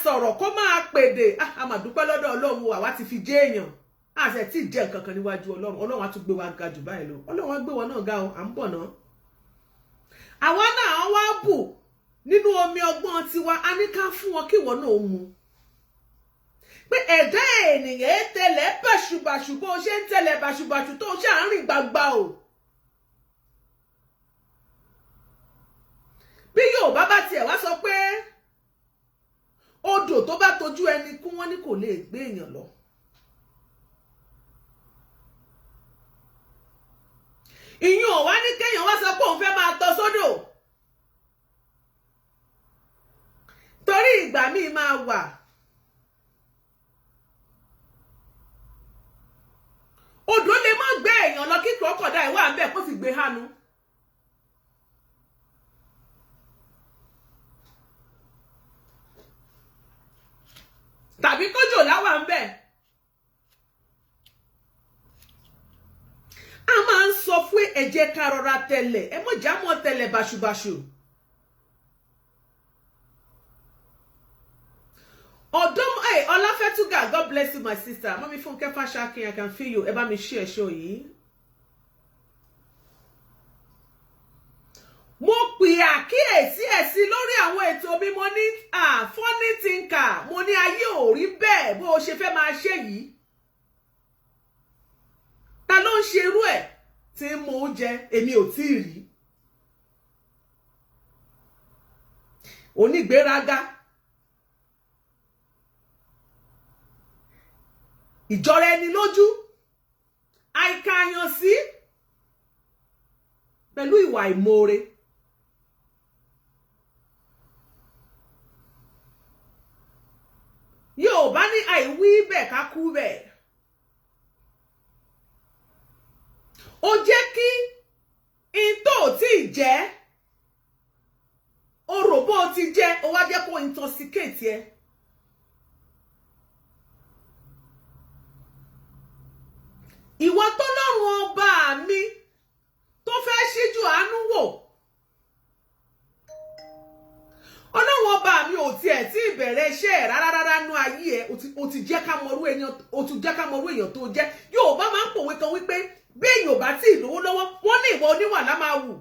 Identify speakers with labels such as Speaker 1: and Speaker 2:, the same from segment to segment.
Speaker 1: sọ̀rọ̀, kó máa pèdè. A máa dúpẹ́ lọ́dọ̀ Ọlọ́run, àwa ti fi jẹ́ èèyàn, a sì ti jẹ́ nǹkan kan níwájú Ọlọ́run. Ọlọ́run á tún gbé wa ga jù báyìí lọ. Ọlọ́run á gbé wa náà ga o, à ń bọ̀ náà. Àwa náà wá bù nínú omi ọgbọ́n tiwa, a ní ká fún wọn kí ìwọ náà mu. Pé ẹ̀dá ènìyàn tẹ̀lẹ̀ bàṣubàṣu, bó ṣe ń tẹ̀lẹ̀ bàṣubàṣu tó ṣe àárín gbangba o. Bí Yorùbá bá tiẹ̀ wá sọ pé odò tó bá tojú ẹni kú, wọ́n ní kò lè gbé èèyàn lọ. Ìyún ò wá ní kéèyàn wá sọ pé òun fẹ́ máa tọ́ sódò. Torí ìgbà míì máa wà, odò lè má gbé èèyàn lọ kí crocodile wà ńbẹ̀ kó sì gbé hánu. Tàbí kójò láwà ńbẹ̀. A máa ń sọ fún ẹ jẹ́ ká rọra tẹ̀lẹ̀, ẹ mọ̀ já mọ́ tẹ̀lẹ̀ bàṣubàṣu. Ọ̀dọ́ ẹ Ọláfẹ́túgà, God bless you my sister. Mọ́mí Fúnkẹ́ Fáṣákin, I can feel you. Ẹ bá mi share show yìí. Mo pè àkíyèsí ẹ̀ sí lórí àwọn ètò mi, mo ní funny thinker, mo ní ayé ò rí bẹ́ẹ̀ bó o ṣe fẹ́ máa ṣe yìí. Ta ló ń ṣerú ẹ̀ tí mo ń jẹ, èmi ò tí ì rí. Onígbéraga, ìjọra ẹni lójú, àìkàyàn sí pẹ̀lú ìwà ìmoore. Yorùbá ní àìwí bẹ́ẹ̀ ká kú bẹ́ẹ̀. Ó jẹ́ kí in tó tí ì jẹ́, o rò bó o ti jẹ́, o wá jẹ́ kó intoxicate ẹ. Ìwọ tó lọ́rùn ọba mi tó fẹ́ ṣíjú àánú wò, Ọlọ́run ọba mi ò tiẹ̀ tí ìbẹ̀rẹ̀ iṣẹ́ ẹ̀ rárá rárá nú ayé ẹ̀. O ti jẹ́ ká mọrú èèyàn, o ti jẹ́ ká mọrú èèyàn tó jẹ́. Yorùbá máa ń pòwe kan wípé bí èèyàn ò bá tí ì lówó lọ́wọ́, wọ́n ní ìwọ oníwàlá máa wù.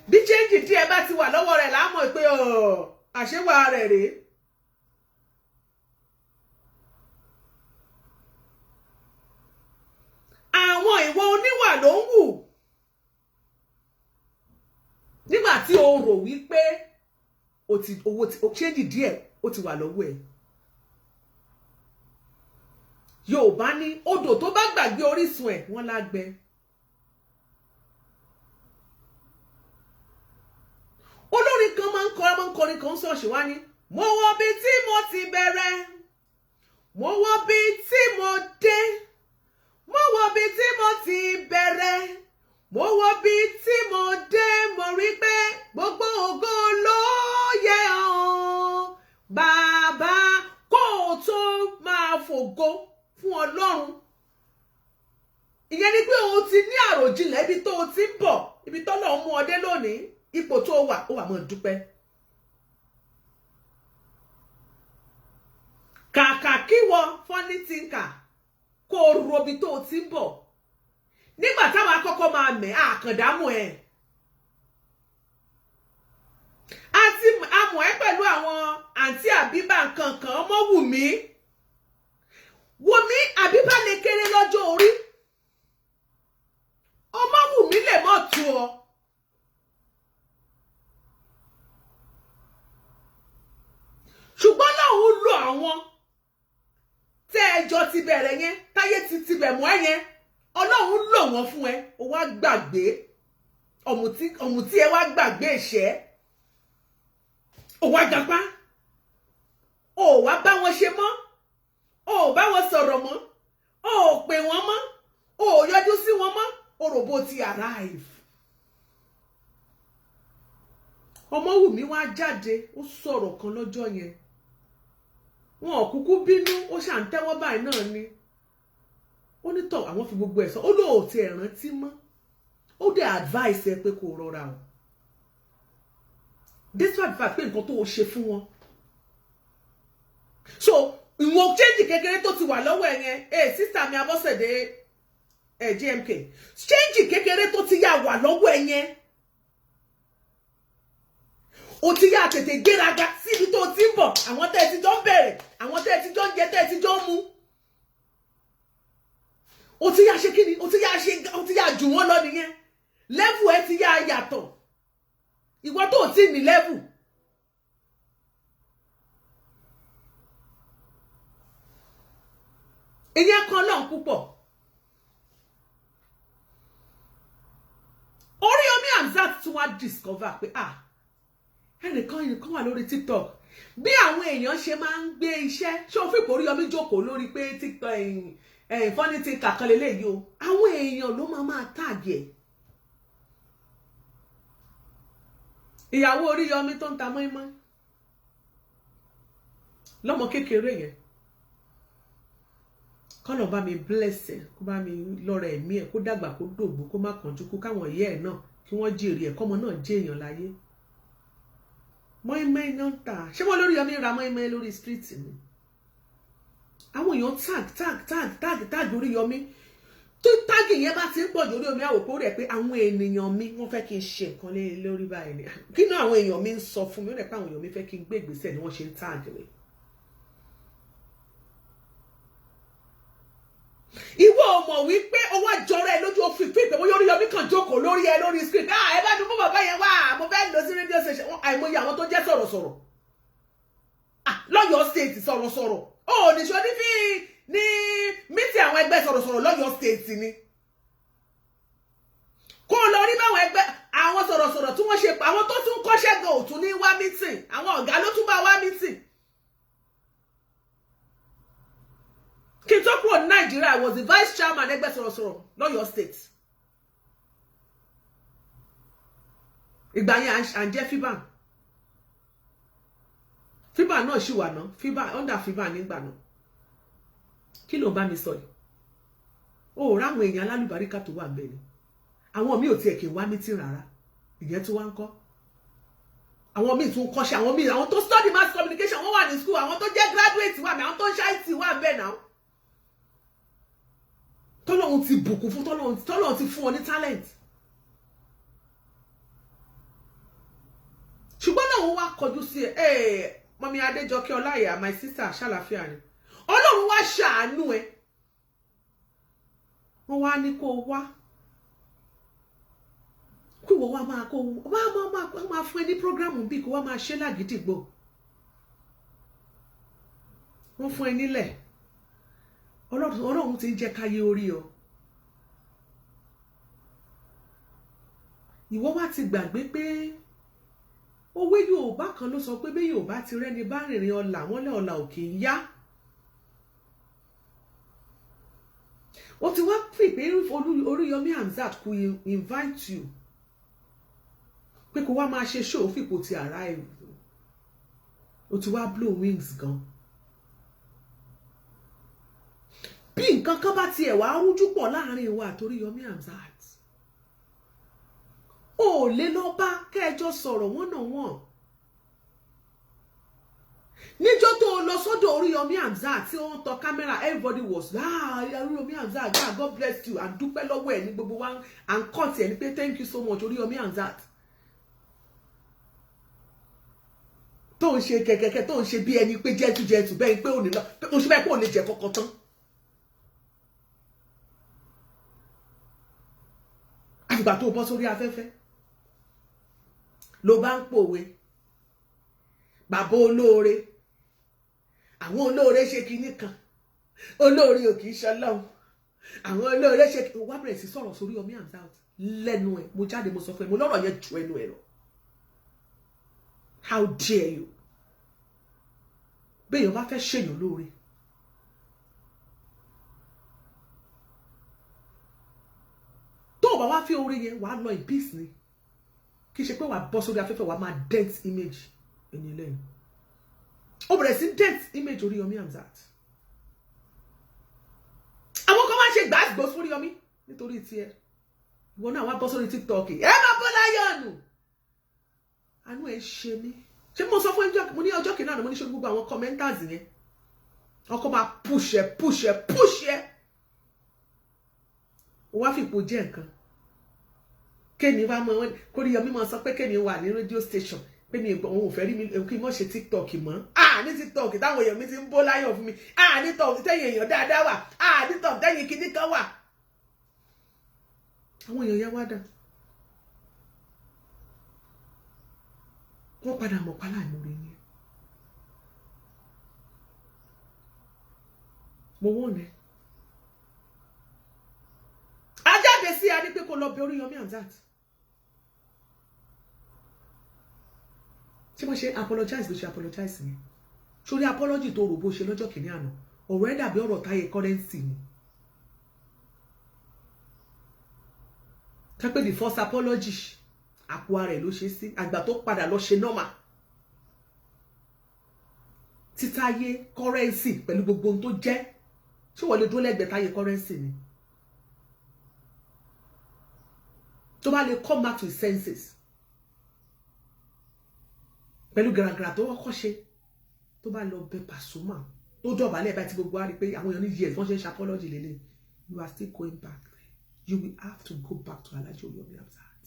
Speaker 1: Bí chéńjì díẹ̀ bá ti wà lọ́wọ́ rẹ̀ láàmọ̀ pé àṣewà rẹ̀ rèé. Àwọn ìwọ oníwà ló ń wù nígbà tí o rò wípé o ti owó ti chéńjì díẹ̀ ó ti wà lọ́wọ́ ẹ̀. Yorùbá ní odò tó bá gbàgbé orísun ẹ̀ wọ́n lágbẹ. Olórin kan máa ń kọ, máa ń kọrin kan ṣọ́ọ̀ṣì wá ní, mo wo bí tí mo ti bẹ̀rẹ̀, mo wo bí tí mo dé, mo wo bí tí mo ti bẹ̀rẹ̀, mo wo bí tí mo dé, mo rí pé gbogbo ògo ló yẹ ọ́ bàbá. Kó o tó máa fògo fún Ọlọ́run, ìyẹn ni pé o ti ní àròjinlẹ̀ ibi tó o ti ń bọ̀, ibi tọ́lọ́run mú ọ dé lónìí, ipò tó wà, ó wà máa dúpẹ́. Kàkà kí wọ funny thinker kó o robi tó o ti ń bọ̀, nígbà táwọn akọ́kọ́ máa mẹ́ àkàndámù ẹ̀, àti amọ̀ ẹ́ pẹ̀lú àwọn àǹtí àbíbá nǹkan kan ọmọ Wùmí. Wùmí àbíbá lè kéré lọ́jọ́ orí, ọmọ Wùmí lè mọ̀ tó ọ. Ṣùgbọ́n lòun lo àwọn tẹ́ ẹjọ́ ti bẹ̀rẹ̀ yẹn, táyé ti tibẹ̀ mọ́ ẹ yẹn, Ọlọ́run lò wọ́n fún ẹ, o wá gbàgbé ọ̀mùtí ẹ, wá gbàgbé ìṣẹ́, o wá gapá, o wá bá wọn ṣe mọ́, o ò bá wọn sọ̀rọ̀ mọ́, o ò pè wọ́n mọ́, o ò yọjú sí wọn mọ́, o rò bó ti arrive. Ọmọwùmí wá jáde, ó sọ̀rọ̀ kan lọ́jọ́ yẹn, wọn ò kúkú bínú, ó ṣà ń tẹ́wọ́ báyìí náà ni. Ó ní tọ̀ àwọn fi gbogbo ẹ̀ sọ, ó lóò ti ẹ̀ rántí mọ́. Ó dẹ̀ advice ẹ pé kó rọra o. Despite the fact pé nǹkan tó o ṣe fún wọn, so ìwọ̀n change kékeré tó ti wà lọ́wọ́ ẹ̀ yẹn, ẹ̀ sister mi Abọ́sẹ̀dé ẹ̀ JMK, change kékeré tó ti yà wà lọ́wọ́ ẹ̀ yẹn, o ti yà tètè gbéraga síbi tó ti ń bọ̀, àwọn tẹ́ ẹ ti jọ ń bẹ̀rẹ̀, àwọn tẹ́ ẹ ti jọ ń jẹ, tẹ́ ẹ ti jọ ń mu. O ti yà ṣe kí ni? O ti yà ṣe, o ti yà jù wọ́n lọ nìyẹn. Level ẹ ti yà yàtọ̀. Ìwọ tó ti ní level. Ìyẹn kan náà púpọ̀. Oríyọmí Hamzat tún wá discover pé, ah, ẹnìkan wà lórí TikTok, bí àwọn èèyàn ṣe máa ń gbé iṣẹ́. Ṣé o fi ipò Oríyọmí jókòó lórí pé TikTok ẹ̀yìn funny thinker kan lélẹ́yìí o, àwọn èèyàn ló máa máa tag ẹ̀. Ìyàwó Oríyọmí tó ń ta mọ́ínmọ́ín lọ́mọ kékeré yẹn, kọ́nà bá mi bless ẹ̀, kó bá mi lọ́rọ̀ ẹ̀mí ẹ̀, kó dàgbà, kó dògbò, kó má kánjú kú, káwọn ìyá ẹ̀ náà kí wọ́n jèrè ẹ̀, kọ́mọ náà jẹ́ èèyàn láyé. Mọ́ínmọ́ín náà ń tà. Ṣé wọ́n lórí Yọmí ra mọ́ínmọ́ín lórí street ni? Àwọn èèyàn tag, tag, tag, tag, tag Oríyọmí. Tó tag yẹn bá ti ń pọ̀ jù, Oríyọmí àwòkọ́ rẹ̀ pé àwọn ènìyàn mi, wọ́n fẹ́ kí n ṣe nǹkan lé lórí báyìí ni. Kí náà àwọn èèyàn mi ń sọ fún mi? Ó rẹ̀ pé àwọn èèyàn mi fẹ́ kí n gbé ìgbésẹ̀ ni wọ́n ṣe ń tag mi. Ìwọ ò mọ̀ wípé owó àjọrọ ẹ lójú òfin fún ìpè bóyá Oríyọmí kan jókòó lórí ẹ lórí screen. Ah, ẹ bá mi mú bàbá yẹn wá, mo fẹ́ lọ sí radio station. Àìmọye àwọn tó jẹ́ sọ̀rọ̀sọ̀rọ̀, ah, lọ́yọ̀ọ́ State, sọ̀rọ̀sọ̀rọ̀ ó nìṣó ní fi ní mítì àwọn ẹgbẹ́ sọ̀rọ̀sọ̀rọ̀ lọ́yọ̀ọ́ State ni kó o lọ rí báwọn ẹgbẹ́ àwọn sọ̀rọ̀sọ̀rọ̀ tí wọ́n ṣe pa. Àwọn tó tún kọ́ṣẹ́ gan ò tún ní wá meeting, àwọn ọ̀gá ló tún bá wá meeting. Kí n tó kúrò ní Nàìjíríà, I was the vice chairman ẹgbẹ́ sọ̀rọ̀sọ̀rọ̀ lọ́yọ̀ọ́ State. Ìgbà yẹn à ń jẹ́ FIBAN. FIBAN náà ṣì wà ná, FIBAN, under FIBAN nígbà náà. Kí ló ń bá mi sọ yìí? O ò ráwọn èèyàn alálùbáríkà tó wà ńbẹ̀ ni. Àwọn míì ò tiẹ̀ kì í wá meeting rárá. Ìyẹn tó wá ń kọ́, àwọn míì tún kọ́ṣẹ́, àwọn míì, àwọn tó study mass communication, wọ́n wà ní school, àwọn tó jẹ́ graduate wà mí, àwọn tó ń ṣe IT wà bẹ́ẹ̀ náà. Tọ́lọ́run ti bùkún fún, tọ́lọ́run ti fún ọ ní talent. Ṣùgbọ́n náà wọ́n wá kọjú sí ẹ. Ẹ mummy Adéjọkẹ́ Ọláìyá, my sister, ṣàlàáfíà ni? Ọlọ́run wá ṣàánú ẹ. Wọ́n wá ní kó wá, kí wọ́n wá máa kó wá máa fún ẹ ní program bíi kó wá máa ṣe lágídígbò. Wọ́n fún ẹ nílẹ̀. Ọlọ́run ti ń jẹ́ káyé orí ọ. Ìwọ wá ti gbàgbé pé òwe Yorùbá kan ló sọ pé bí Yorùbá ti rẹ́ni bá rìnrìn ọ̀la, wọ́n lé ọ̀la ò kì í yá. Ó ti wá pè pé Oríyọmí Hamzat kò invite you pé kó wá máa ṣe show, fìpò ti arrive, ó ti wá blow wings gan. Bí nǹkan kan bá tiẹ̀ wá rújú pọ̀ láàrin ìwà àti Oríyọmí Hamzat, ó lè lọ bá kẹjọ sọ̀rọ̀ wọ́n náà wọ́n. Níjọ́ tó lọ sọ́dọ̀ Oríyọmí Hamzat tí ó ń tọ kámẹ́rà, everybody was, "Ah, Oríyọmí Hamzat, ah, God bless you," and dúpẹ́ lọ́wọ́ ẹ̀ ní gbogbo wa and cut ẹ̀ ní pé thank you so much, Oríyọmí Hamzat. Tó ń ṣe kẹ̀kẹ́kẹ́, tó ń ṣe bí ẹni pé jẹ́tújẹ́tù bẹ́ẹ̀ pé òní lọ, ó ṣe bẹ́ẹ̀ pé òní jẹ kọ́kọ́ tán. Àfìgbà tó bọ́ sórí afẹ́fẹ́ ló bá ń pòwe bàbá olóore, àwọn olóore ṣe kinní kan, olóore ò kì í ṣọlọ́run, àwọn olóore ṣe. Wá bẹ̀rẹ̀ sí sọ̀rọ̀ sórí Yomi Hamzat lẹ́nu ẹ̀. Mo jáde, mo sọ fún ẹ, mo lọ́rọ̀ yẹn ju ẹnu ẹ lọ. How dare you? Béèyàn bá fẹ́ ṣèyàn lóore, tó o bá wá fi oore yẹn, wàá lọ in peace ni. Kì í ṣe pé wàá bọ́ sórí afẹ́fẹ́, wàá máa dent image ẹni lẹ́yìn. Ó bẹ̀rẹ̀ sí dent image Oríyọmí Hamzat. Àwọn kan máa ń ṣe gbàgbọ́ fún Oríyọmí nítorí tiẹ̀. Ìwọ náà wá bọ́ sórí TikTok, ẹ máa bọ́ láyọ̀nù. Àánú ẹ ṣe mí. Ṣé mo sọ fún ẹjọ́ mo ní ọjọ́ kìnnà mo ní ṣe gbogbo àwọn commenters yẹn, ọkọ máa push ẹ, push ẹ, push ẹ. Ó wá fìpò jẹ́ nǹkan kéènì wá mọ Kóríyọmí mọ sọ pé kéènì wà ní radio station, pé mi òun ò fẹ́ rí mi, kí n mọ̀ ṣe TikTok mọ́. Ah, ní TikTok táwọn èèyàn mi ti ń bó láyọ̀ fún mi. Ah, ní TikTok tẹ́yìn èèyàn dáadáa wà. Ah, ní TikTok tẹ́yìn kinní kan wà. Àwọn èèyàn yẹn wá dà, wọ́n padà mọ̀ pálá ìmoore yẹn. Mo wọ́n ní ajáde sí a ní pé kó lọ bẹ Oríyọmí Hamzat. Tí wọ́n ṣe apologize ló ṣe apologize yẹn sórí apology tó rò bó ṣe lọ́jọ́ kìíní àná. Ọ̀rọ̀ ẹ̀ dàbí ọ̀rọ̀ Táyé Currency ni. Kápẹ́ the first apology, àpò ara ẹ̀ ló ṣe sí. Àgbà tó padà lọ ṣe normal títáyé Currency pẹ̀lú gbogbo ohun tó jẹ́, ṣé wọ́n lè dúró lẹ́gbẹ̀ẹ́ Táyé Currency ni? Tó bá lè come back to his senses pẹ̀lú gàràgàrà tó kọ́kọ́ ṣe, tó bá lọ bẹ Pasuma, tó dọ̀bálẹ̀ báyìí, tí gbogbo wa rí pé àwọn èèyàn ní years wọ́n ṣe ń ṣe apology lélẹ̀, you are still going back there. You will have to go back to Alhaji Oriyomi Hamzat.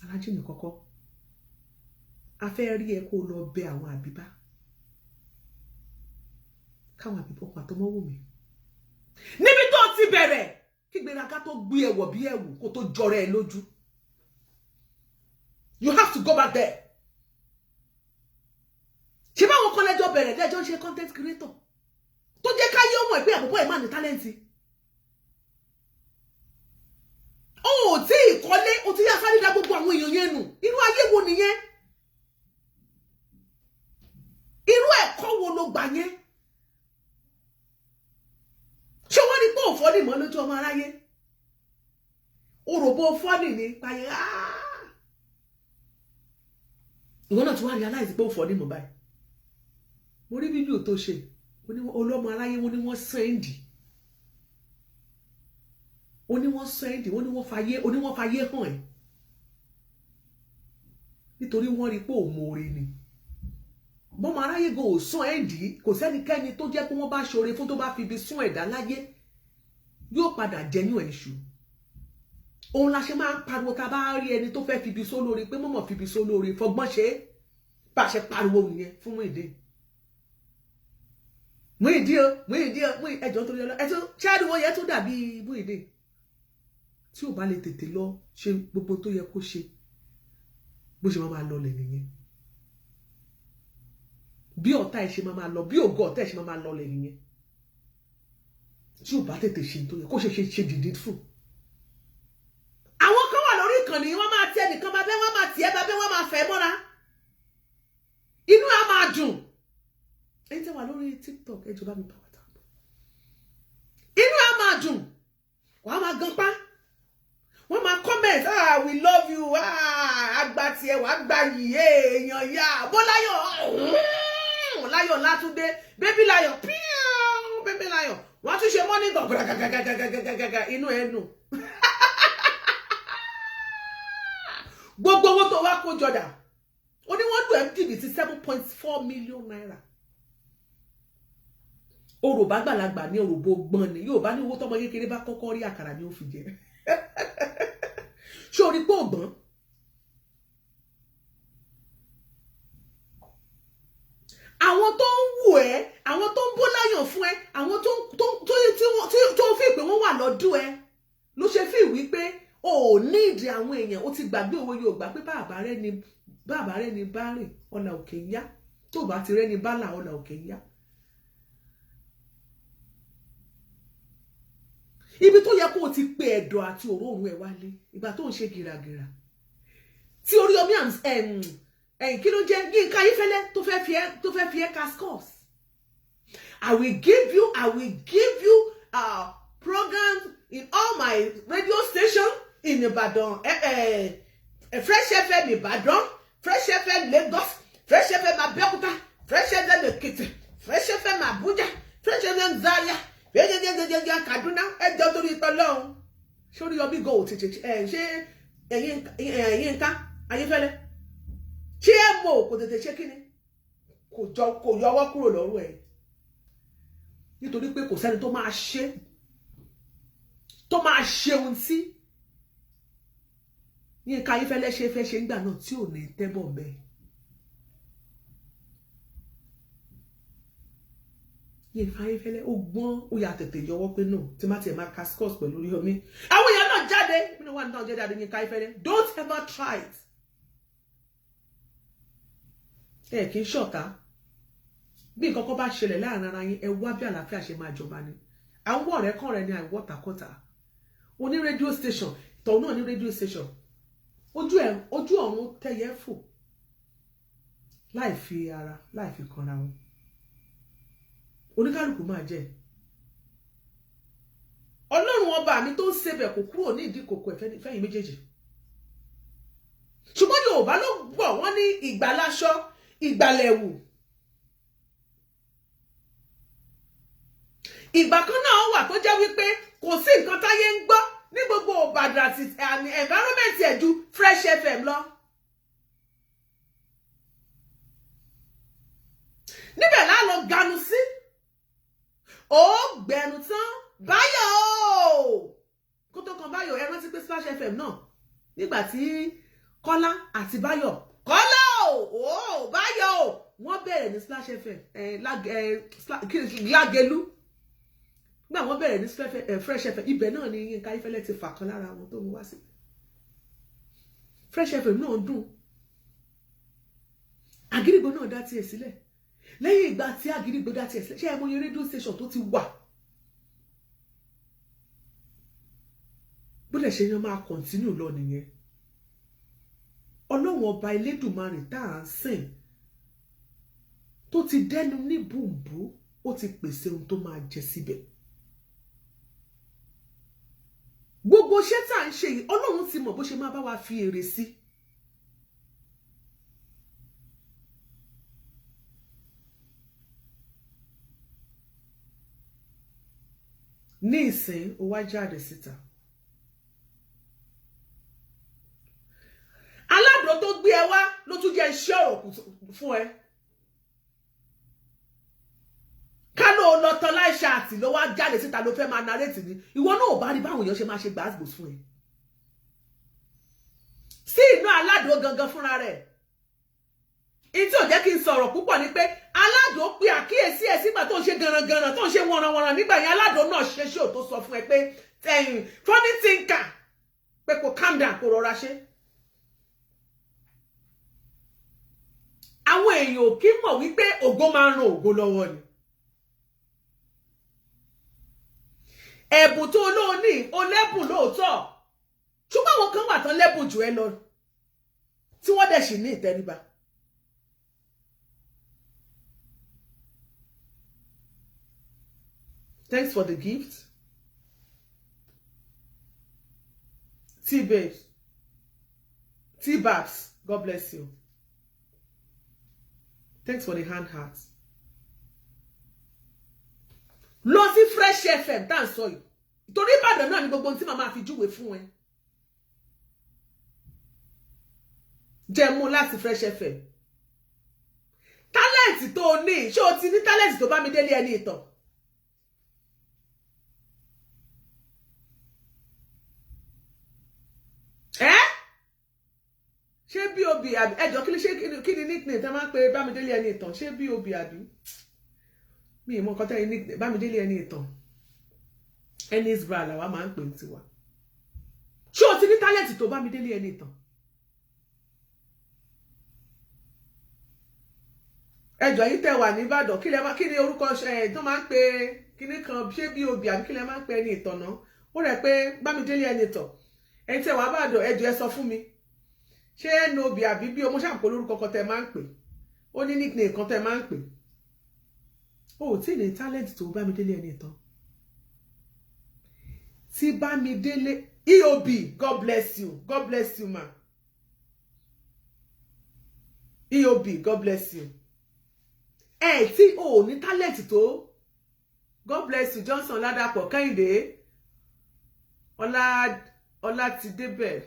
Speaker 1: Alhaji ní kọ́kọ́ a fẹ́ rí ẹ kó lọ bẹ àwọn àbíbá, káwọn àbíbá ọkọ̀ àtọmọ́wò mi níbi tó ti bẹ̀rẹ̀, kí gbéraga tó gbé ẹ̀wọ̀ bí ẹ̀wù kó tó jọrọ ẹ lójú. You have to go back there. Ṣé báwọn kan lẹ́jọ́ bẹ̀rẹ̀, lẹ́jọ́ ń ṣe content creator, tó jẹ́ káyé ọmọ ẹ̀ pé àkókò ẹ̀ máa ní talent? Ó ò tí ì kọ́lé, ó ti yá sáré dá gbogbo àwọn èèyàn yẹn nù. Irú ayé wo nìyẹn? Irú ẹ̀kọ́ wo ló gbà yẹn? Ṣé wọ́n ní pé òfò ní mọ́ lójú ọmọ aráyé? Òròbó fọ́nì ní payé. Ìwọ náà ti wá realize pé òfò ní mọ́ báyìí. Mo rí fídíò tó ṣe olọ́mọ aráyé, wọ́n ní wọ́n send, ó ní wọ́n send, wọ́n ní wọ́n fayé, ó ní wọ́n fayé hàn ẹ́, nítorí wọ́n rí pé òmòore ni. Bọ́mọ aráyé gan ò sún ẹ̀ dì í. Kò sẹ́nikẹ́ni tó jẹ́ pé wọ́n bá ṣoore fún, tó bá fi ibi sún ẹ̀dá láyé, yóò padà jẹyún ẹ̀ ṣù. Òun la ṣe máa ń pariwo tá a bá rí ẹni tó fẹ́ fi ibi sólóore, pé mọ̀mọ́ fi ibi sólóore, fọgbọ́n ṣe é. Bá a ṣe pariwo nìyẹn fún Muyideen. Muyideen o, Muyideen o, Muyideen, ẹjọ́ torí ọlọ́ ẹtú ṣé ariwo yẹn tó dàbí Muyideen tí ò bá lè tètè lọ ṣe gbogbo tó yẹ kó ṣe, bó ṣe máa lọlẹ̀ nìyẹn. Bí ọ̀tá ẹ̀ ṣe máa lọ, bí ògo ọ̀tá ẹ̀ ṣe máa lọlẹ̀ nìyẹn, tí ò bá tètè ṣe tó yẹ kó ṣe, ṣe dìde fún. Àwọn kan wà lórí ìkànnì, wọ́n máa tẹ ẹnìkan bá bẹ́, wọ́n máa tiẹ̀ bá bẹ́, wọ́n máa fẹ́ mọ́ra, inú á máa dùn. Ẹni tẹ́ wà lórí TikTok, ẹ jọ̀ọ́ bá mi power tap. Inú á máa dùn, wàá máa gan pa, wọ́n máa comment, "Ah, we love you." Ah, àgbà tiẹ̀ wàá gba yìí, èèyàn yá bọ́láyọ̀ láyọ̀ látúndé, baby láyọ̀ píọ́n, baby láyọ̀. Wọ́n tún ṣe mọ́nì gan gàgàgàgàgàgàgà, inú ẹ̀ nù. Gbogbo owó tó wá kó jọdà, ó ní wọ́n lù ẹ́ jìbìtì ₦7.4 million. Òròbá gbàlagbà ní òròbó gbọ́n ni yóò bá ní owó tọmọ kékeré bá kọ́kọ́ rí, àkàrà ni ó fi jẹ. Ṣé orí pé ògbọ́n àwọn tó ń wù ẹ́, àwọn tó ń bó láyàn fún ẹ, àwọn tó tó tó fi pé wọ́n wà lọ́dún ẹ, ló ṣe fi wí pé o ò ní ìdí àwọn èèyàn? Ó ti gbàgbé òwe Yorùbá pé bàbá rẹ ni bá rìn, ọ̀nà òkè ń yá. Tó bá ti rẹ́ni bá là, ọ̀nà òkè ń yá. Ibi tó yẹ kó o ti pe ẹ̀dọ̀ àti òróòrùn ẹ̀ wálé, ìgbà tó ń ṣe gìràgìrà tí Oríyọmí, ẹ̀yìn kí ló jẹ́, Yínká Ayéfẹ́lẹ́ tó fẹ́ fi ẹ́ cascos. I will give you programs in all my radio station in Ibadan, Fresh FM Ibadan, Fresh FM Lagos, Fresh FM Abeokuta, Fresh FM Ekiti, Fresh FM Abuja, Fresh FM Zaria, gẹ́gẹ́gẹ́gẹ́gẹ́ Kaduna. Ẹjọ́ torí tọ́lọ́run, ṣé Oríyọmí gan ò tètè ẹ ṣé? Ẹ̀yin Yínká Ayéfẹ́lẹ́, ṣé ẹ mọ̀ kò tètè ṣe kíni, kò jọ kò yọwọ́ kúrò lọ́rùn ẹ̀, nítorí pé kò sẹ́ni tó máa ṣe, tó máa ṣe ohun tí Yínká Ayéfẹ́lẹ́ ṣe fẹ́ ṣe ńgbà náà tí ò ní tẹ́bọ̀ bẹ́ẹ̀. Yínká Ayéfẹ́lẹ́ ó gbọ́n, ó yà tètè yọwọ́ pé náà tí má tiẹ̀ máa ka scores pẹ̀lú Oríyọmí. Àwọn èèyàn náà jáde nínú wà náà jáde. Yínká Ayéfẹ́lẹ́, don't ever try it. Ẹ kì í ṣọ̀tá. Bí nǹkan kan bá ṣẹlẹ̀ láàrin ara yín, ẹ wá bí àlàáfíà ṣe máa jọba ni. Àwọn ọ̀rẹ́ kan rẹ̀ ni àìwọ́tàkọ́tà oní radio station tọ̀hún náà ní radio station. Ojú ẹ̀, ojú ọ̀run tẹ̀yẹ fò láì fi ara láì fi kanra wọn, oníkálukú máa jẹ. Ọlọ́run ọba mi tó ń sebẹ̀ kò kúrò ní ìdí kòkò ẹ̀ fẹ́yìn méjèèjì. Ṣùgbọ́n Yorùbá ló gbọ́, wọ́n ní ìgbàláṣọ ìgbàlẹ̀wù. Ìgbà kan náà wà tó jẹ́ wípé kò sí nǹkan táyé ń gbọ́ ní gbogbo Ìbàdàn àti environment ẹ̀ ju Fresh FM lọ. Níbẹ̀ lá lọ ganu sí, ó gbẹnu tán. Báyọ̀ kó tó kan Báyọ̀, ẹ rántí pé Splash FM náà, nígbà tí Kọ́lá àti Báyọ̀, Kọ́lá o, Báyọ̀ o, wọ́n bẹ̀rẹ̀ ní Splash FM, Lágelú. Nígbà wọ́n bẹ̀rẹ̀ ní Fresh FM, ibẹ̀ náà ni Yínká Ayéfẹ́lẹ́ ti fà kan lára wọn tó mú wá sí Fresh FM náà. Dùn Àgídìgbò náà dá tiẹ̀ sílẹ̀. Lẹ́yìn ìgbà tí Àgídìgbò dá tiẹ̀ sílẹ̀, ṣé ẹ mọye radio station tó ti wà? Bó dẹ̀ ṣe yan máa continue lọ nìyẹn. Ọlọ́run ọba Elédùmarè tá à ń sìn, tó ti dẹnu ní bùnbù, ó ti pèsè ohun tó máa jẹ síbẹ̀. Gbogbo iṣẹ́ tá à ń ṣe yìí, Ọlọ́run ti mọ̀ bó ṣe máa bá wa fi èrè sí. Ní ìsìn, ó wá jáde síta. Aládùn tó gbé ẹ wá ló tún jẹ́ iṣẹ́ ọ̀rọ̀ fún ẹ. Ká ló lọ tán láìṣe àtì ló wá jáde síta, ló fẹ́ máa narrate ni, ìwọ náà ò bá rí báwọn èèyàn ṣe máa ṣe gbàgbó fún ẹ. Sí inú aládùn gangan fúnra rẹ̀, in tí ò jẹ́ kí n sọ̀rọ̀ púpọ̀ ni pé aládùn pe àkíyèsí ẹ̀ sígbà tó ń ṣe garangaran, tó ń ṣe wọ̀nranwọ̀nran nígbà yẹn. Aládùn náà ṣe ṣé ò tó sọ fún ẹ pé ẹ̀yìn funny thinker, pé kò calm down, kò rọra ṣe. Àwọn èèyàn ò kí mọ̀ wípé ògo máa ń ran ògo lọ́wọ́ ni. Ẹ̀bùn tó olóòní, o lẹ́bùn lóòótọ́, ṣùgbọ́n àwọn kan wà tán lẹ́bùn jù ẹ lọ tí wọ́n dẹ̀ sì ní ìtẹríba. Thanks for the gift. T-Babes. T-Babs, God bless you. Thanks for the hand heart. Lọ sí Fresh FM tá à ń sọ yìí. Torí Ìbàdàn náà ni gbogbo ohun tí màmá fi júwe fún ẹ. Jẹ́ mú láti Fresh FM. Talent tó o ní, ṣé o ti ní talent tó bá mi délé ẹni ìtàn? Ẹ́ ṣé bob àbí ẹjọ́ kí ni, ṣé kí ni nickname tẹ́ máa ń pe Bámidélé ẹni ìtàn? Ṣé bob àbí mi ìmọ̀ nǹkan tẹ́yìn nickname Bámidélé ẹni ìtàn? Ennis bra làwa máa ń pè ní tiwa. Ṣé o ti ní talent tó Bámidélé ẹni ìtàn? Ẹjọ́ yìí tẹ́ wà ní Ìbàdàn, kí lẹ máa, kí ni orúkọ ẹ tó máa ń pe kíní kan? Ṣé bob àbí kí lẹ máa ń pe ẹni ìtàn náà? Ó rẹ̀ pé Bámidélé ẹni ìtàn. Ẹni tẹ́ wà Ìbàdàn, ẹjọ́ ẹ sọ fún mi, ṣé nob àbí bí ọmọ ṣàǹkó lórúkọ kan tẹ́ máa ń pè? Ó ní nickname kan tẹ́ máa ń pè. Ó ò tí ì ní talent tó Bámidélé ẹni ìtàn. Tí Bámidélé eob, God bless you, God bless you ma. Eob, God bless you. Ẹ tí o ò ní talent tó, God bless you. Johnson Ládàpọ̀, Kẹ́hìndé Ọlá, Ọlá ti débẹ̀,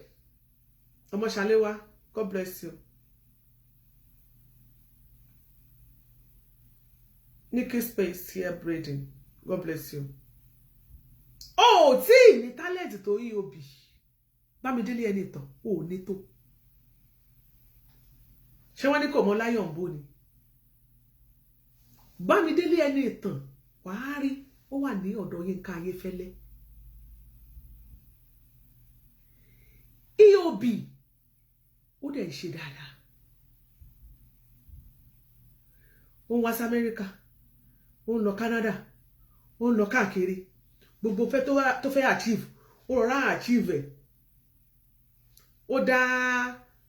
Speaker 1: Ọmọṣaléwá, God bless you. Nikki Space here braiding. God bless you. Oh, tí ní talent tó EOB. Bámidélé ẹni ìtàn, ò ní tó. Ṣé wọ́n ní kò mọ láyọ̀ ń bó ni? Bámidélé ẹni ìtàn, wàá rí, ó wà ní ọ̀dọ̀ Yínká Ayéfẹ́lẹ́. EOB, ó dẹ̀ ń ṣe dáadáa. Ó ń wá sí Amẹ́ríkà, ó ń lọ Canada, ó ń lọ káàkiri. Gbogbo fẹ́ tó fẹ́ achieve, ó rọra achieve ẹ̀. Ó dá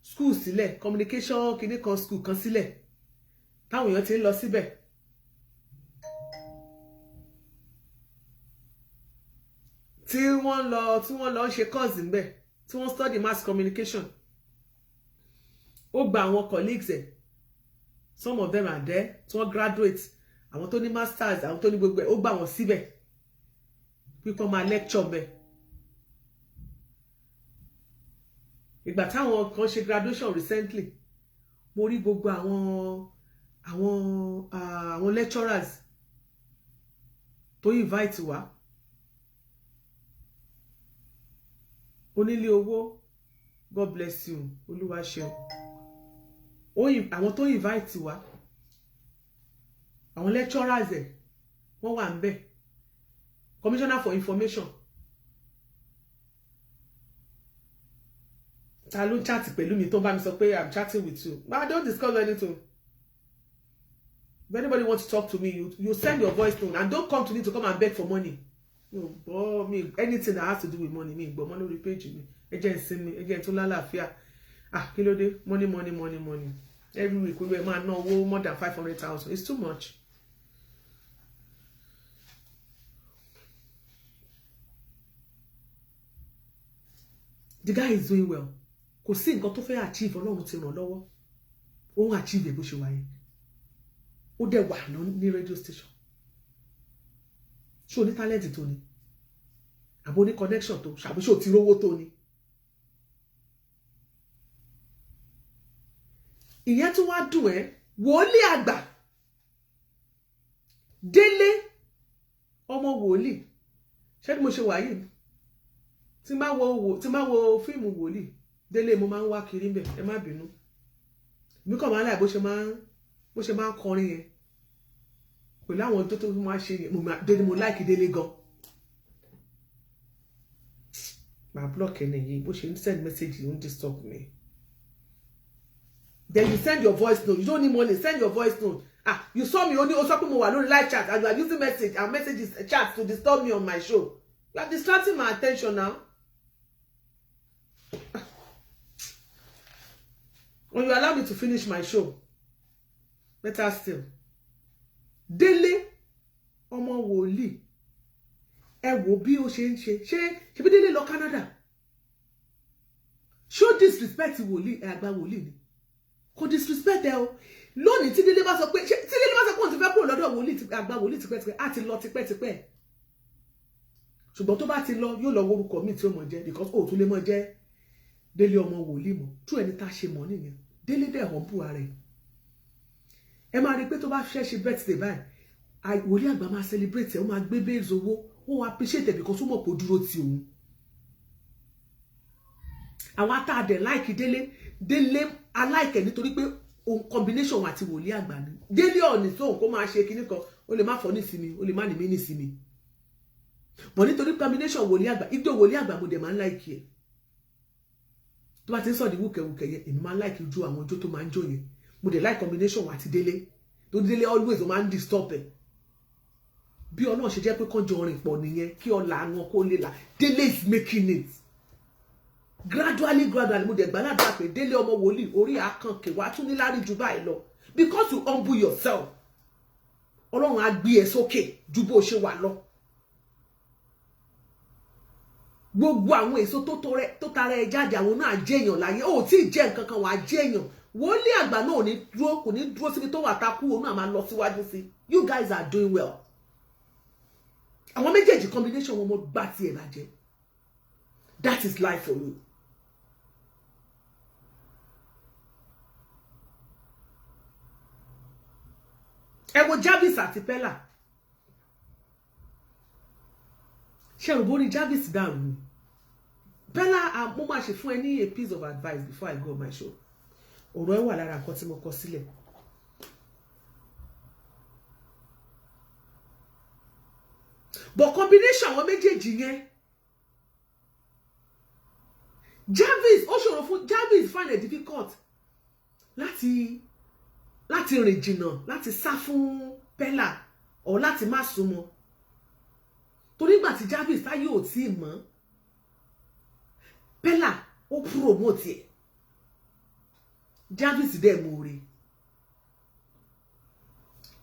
Speaker 1: school sílẹ̀, communication kìíní kan school kan sílẹ̀, táwọn èèyàn ti ń lọ síbẹ̀. Tí wọ́n lọ ń ṣe course ńbẹ̀, tí wọ́n study mass communication. Ó gba àwọn colleagues ẹ̀, some of them are there, tí wọ́n graduate, àwọn tó ní masters, àwọn tó ní gbogbo ẹ̀, ó gbà wọ́n síbẹ̀ pípọ́n máa lecture ńbẹ̀. Ìgbà táwọn kan ṣe graduation recently, mo rí gbogbo àwọn lecturers tó invite wá. Onílé owó, God bless you, Olúwa ṣeun. Àwọn tó invite wá, àwọn lecturers ẹ̀, wọ́n wà ń bẹ̀. Commissioner for Information, ta ló ń chat pẹ̀lú mi tó ń bá mi sọ pé I'm chatting with you? But I don't discuss anything. If anybody wants to talk to me, you send your voice note and don't come to me to come and beg for money. Mi ò gbọ́ mi anything that has to do with money, mi gbọ́ mọ́ lórí page mi. Ẹ jẹ́ n sinmi, ẹ jẹ́ n tún lálàáfíà. Ah, kí ló dé? Money, money, money, money every week. Olú ẹ máa ná owó more than 500,000. It's too much. The guy is doing well. Kò sí nǹkan tó fẹ́ achieve, Ọlọ́run ti ràn lọ́wọ́, ó ń achieve bó ṣe wà yẹn. Ó dẹ̀ wà ní radio station. Ṣé o ní talent tó ni, àbó ní connection tó, ṣàbí ṣé o ti rówó tó ni? Ìyẹn tún wá dùn ẹ́. Wòlíì àgbà Délé ọmọ wòlíì, ṣé bí mo ṣe wà yìí, tí máa wo fíìmù wòlíì Délé, mo máa ń wá kiri ńbẹ. Ẹ má bínú, mi kàn máa ń láì bó ṣe máa ń kọrin yẹn pẹ̀lú àwọn tó máa ṣe yẹn. Mo máa Délé, mo like Délé gan. Màá block ẹni yìí. Bó ṣe ń send message yìí ń disturb me. Then you send your voice note. You don't need money. Send your voice note. Ah, you saw me only, o sọ pé mo wà lórí live chat and you are using message and messages chat to disturb me on my show. You are distracting my attention now. When you allow me to finish my show, better still. Délé ọmọ wòlíì, ẹ wò bí ó ṣe ń ṣe. Ṣé ṣebí Délé lọ Canada? Ṣó disrespect wòlíì ẹ, àgbà wòlíì ni? Kò disrespect ẹ o. Lónìí, tí Délé bá sọ pé, tí Délé bá sọ pé òun ti fẹ́ kúrò lọ́dọ̀ wòlíì, àgbà wòlíì tipẹ́tipẹ́, á ti lọ tipẹ́tipẹ́. Ṣùgbọ́n tó bá ti lọ, yóò lọ worúkọ míì tí ó mọ̀ jẹ́, because ó tún lè mọ̀ jẹ́ Délé ọmọ wòlíì mọ̀. Tú ẹni tá a ṣe mọ̀ nìyẹn. Délé dẹ̀ humble ara ẹ̀. Ẹ máa rí i pé tó bá fẹ́ ṣe birthday báyìí, wòlíì àgbà máa celebrate ẹ̀, ó máa gbé bales owó, ó wá appreciate ẹ̀ because ó mọ̀ pé ó dúró ti òun. Àwọn atáàdẹ̀ like Délé, Délé aláìkẹ̀ nítorí pé òun combination àti wòlíì àgbà ni. Délé ọ̀nì tóun kó máa ṣe kinní kan, ó lè má fọ́ ní ìsinmi, ó lè má ní mí ní ìsinmi, but nítorí combination wòlíì àgbà, ijó wòlíì àgbà, mo dẹ̀ máa ń like ẹ̀. Tó bá ti ń sọ̀dí wúkẹ̀wúkẹ̀ yẹn, èmi máa ń like ojú àwọn ijó tó máa ń jó yẹn. Mo dẹ̀ like combination àti Délé tó Délé always ó máa ń disturb ẹ̀. Bí Ọlọ́run ṣe jẹ́ pé kán jọ rìn pọ̀ nìyẹn, kí ọ̀la àwọn kó lè là. Délé is making it gradually, gradually. Mo dẹ̀ gbàládùra pé Délé ọmọ wòlíì, orí àkànkè wàá tún níláárí ju báyìí lọ, because you humble yourself. Ọlọ́run á gbé ẹ sókè ju bó ṣe wà lọ. Gbogbo àwọn èso tó tara ẹ jáde, àwọn náà jẹyàn láyé. Ó tí ì jẹ nǹkan kan, wàá jẹyàn. Wòlíì àgbà náà ò ní dúró, kò ní dúró síbi tó wà takú, òun náà máa lọ síwájú sí. You guys are doing well. Àwọn méjèèjì, combination wọn, mo gbà tiẹ̀ bàjẹ́. That is life for you. Ẹ wo Jarvis àti Pella. Ṣe rò bórí Jarvis dàrú ni? Pella, mo máa ṣe fún ẹ ní a piece of advice before I go on my show. Ọ̀rọ̀ ẹ wà lára nǹkan tí mo kọ sílẹ̀. But combination àwọn méjèèjì yẹn, Jarvis, ó ṣòro fún Jarvis, find it difficult láti rìn jìnnà, láti sá fún Pella or láti má súnmọ́, torí ìgbà tí Jarvis táyé ò tí ì mọ̀, Pella ó promote ẹ̀. Jarvis dẹ̀ mú rí,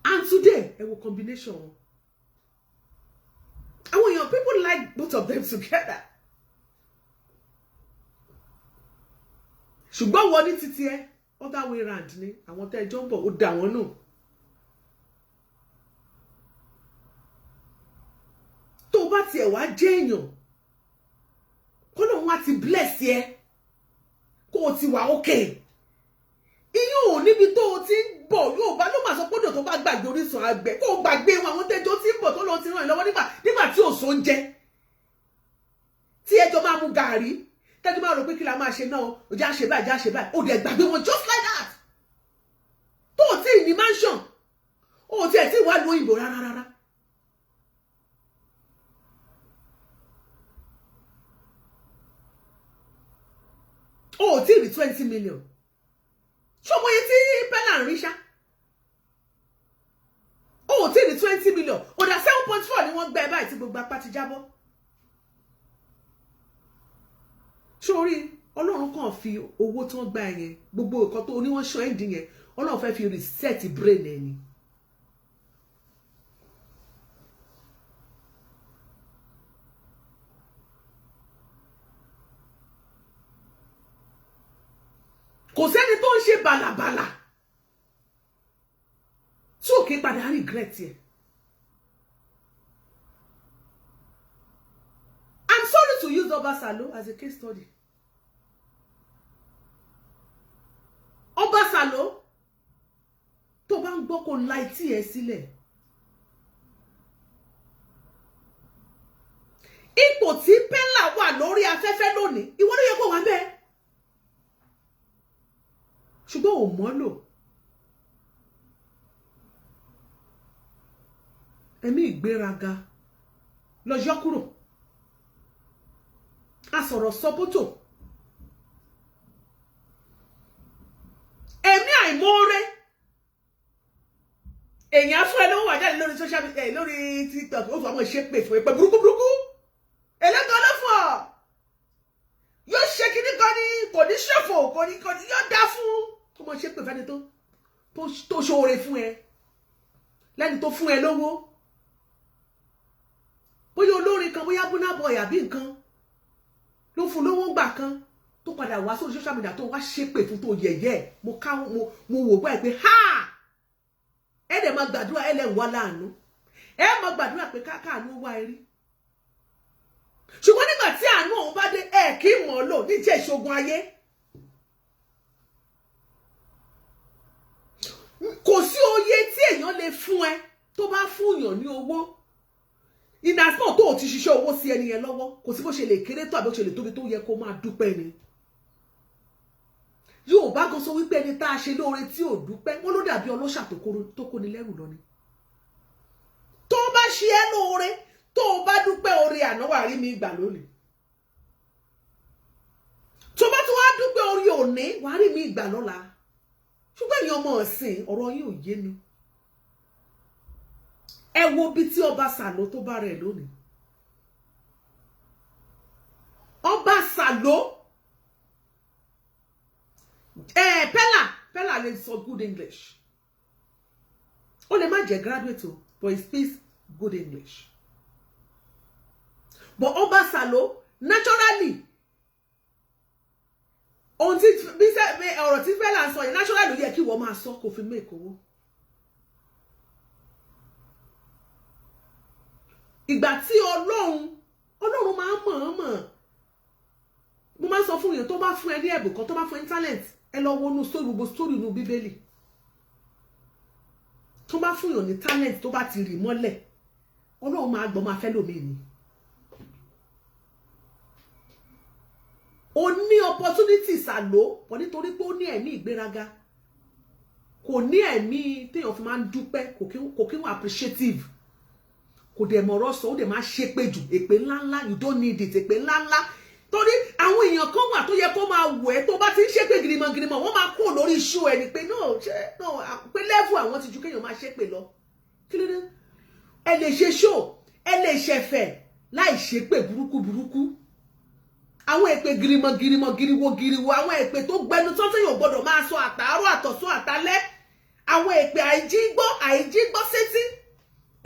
Speaker 1: and today, ẹ wo combination wọn. Àwọn èèyàn, people like both of them together. Ṣùgbọ́n wọ́n ní títí ẹ, other way round ni. Àwọn tẹ́ ẹ jọ ń bọ̀, ó dà wọ́n nù. Tó o bá tiẹ̀ wá jẹ́ èèyàn kó lóun wá ti bless ẹ, kó o ti wà okay, iyún ò níbi tó o ti ń bọ̀. Yóò bá ló máa sọ pé odò tó bá gbàgbé orísun àgbẹ̀, kó o gbàgbé wọn, àwọn tẹ́jọ́ tí ń bọ̀ tó lọ́ọ́ ti ràn ẹ́ lọ́wọ́ nígbà tí ò so ń jẹ, tí ẹjọ́ máa mu gàrí, tẹ́jú máa rò pé kí la máa ṣe náà, ó já ṣe báyìí, já ṣe báyìí, ó dẹ̀ gbàgbé wọn just like that. Tó o tí ì ní mansion, o ò tiẹ̀ tí ì wá lu òyìnbó rárá rárá. O ò tí ì rí 20 million. Ṣé o mọ iye tí Pella ń rí ṣá? O ò tí ì rí 20 million. Ó dà, 7.4 ni wọ́n gbẹ báyìí tí gbogbo apá ti jábọ́. Sórí Ọlọ́run kàn fi owó tí wọ́n gbà yẹn, gbogbo nǹkan tó ní wọ́n ṣan ẹ́ǹdì yẹn, Ọlọ́run fẹ́ fi reset brain ẹ̀ ni. Kò sẹ́ni tó ń ṣe bàlàbàlà tí ò kí padà regret ẹ̀. I'm sorry to use Obasalo as a case study. Obasalo, tó bá ń gbọ́, kó la etí ẹ sílẹ̀. Ipò tí Pella wà lórí afẹ́fẹ́ lónìí, ìwọ ló yẹ kó wà bẹ́ẹ̀, ṣùgbọ́n ò mọ́ lò. Ẹ̀mí ìgbéraga lọ yọ kúrò. A sọ̀rọ̀ sọ́bótò, ẹ̀mí àìmoore. Èèyàn fún ẹ lówó, wà jáde lórí social media, lórí TikTok, ó fún àwọn ìṣépè fún ẹ pé burúkú burúkú ẹlẹ́gàn ló fún ọ, yóò ṣe kíní kan ní kò ní ṣòfò, kò ní yóò dá fún kó mọ ṣépè fẹ́ni tó ṣoore fún ẹ, lẹ́ni tó fún ẹ lówó, bóyá olórin kan, bóyá Burna Boy àbí nǹkan ló fún lówó ńgbà kan, tó padà wá sórí social media, tó wá ṣépè fún, tó yẹ̀yẹ́. Mo ká mo wò báyìí pé ha, ẹ dẹ̀ máa gbàdúrà, ẹ lẹ̀ ń wá láàánú, ẹ máa gbàdúrà pé káàánú wá ẹ rí, ṣùgbọ́n nígbà tí àánú ọ̀hún bá dé, ẹ kì í mọ̀ ọ́ lò níjẹ́ ìṣogun ayé. Kò sí oye tí èèyàn lè fún ẹ, tó bá fún yàn ní owó, ìdásílẹ̀ tó o ti ṣiṣẹ́ owó sí ẹni yẹn lọ́wọ́, kò sí bó ṣe lè kéré tó àbí bó ṣe lè tóbi tó, yẹ kó máa dúpẹ́ ni. Yóò bá gan sọ wípé ẹni tá a ṣe lóore tí ò dúpẹ́, wọn ló dàbí ọlọ́ṣà tó kóni lẹ́rù lọ ni. Tó bá ṣe ẹ́ lóore, tó o bá dúpẹ́ oore àná, wà rí mi gbà lónìí. Tó bá tún wá dúpẹ́ oore òní, wà rí mi gbà lọ́la. Ṣùgbọ́n ẹ̀yin ọmọ ọ̀sìn, ọ̀rọ̀ yín ò yé mi. Ẹ wo bí tí ọba Sàló tó bá rẹ̀ lónìí. Ọba Sàló ẹ, Pella lè sọ good English. Ó lè má jẹ́ graduate o, but he speaks good English. But ọba Sàló, naturally, ohun tí bí ọ̀rọ̀ tí Pella ń sọ yẹn, naturally ló yẹ kí wọ́n máa sọ kó fi make owó. Ìgbà tí Ọlọ́run máa ń mọ̀ọ́mọ̀, mo máa ń sọ fún yẹn, tó bá fún ẹ ní ẹ̀bùn kan, tó bá fún ẹ ní talent, ẹ lọ wọnú story, gbogbo story inú Bíbélì. Tó bá fún yàn ní talent, tó bá ti rì mọ́lẹ̀, Ọlọ́run máa gbọ́, máa fẹ́ lómi ni. O ní opportunity sàló pọ̀, nítorí pé ó ní ẹ̀mí ìgbéraga, kò ní ẹ̀mí téèyàn fi máa ń dúpẹ́, kò kí wọ́n appreciative, kò dẹ̀ mọ̀rọ̀ sọ, ó dẹ̀ máa ṣépè jù, èpè ńláńlá. You don't need it, èpè ńláńlá, torí àwọn èèyàn kan wà tó yẹ kó máa wọ̀ ẹ́. Tó bá ti ń ṣépè girimọ̀ girimọ̀, wọ́n máa kó lórí iṣu ẹ̀ ni pé no, ṣe no, pé level àwọn ti ju kéèyàn máa ṣépè lọ. Kí ló dé? Ẹ lè ṣe show, ẹ lè ṣẹ̀fẹ̀ láì ṣépè burúkú burúkú, àwọn èpè girimọ̀ girimọ̀, giriwo giriwo, àwọn èpè tó gbẹnu tán téèyàn gbọ́dọ̀ máa sọ àtàárọ̀, àtọ̀sán, àtalẹ́, àwọn èpè àìjígbọ́, àìjígbọ́ sétí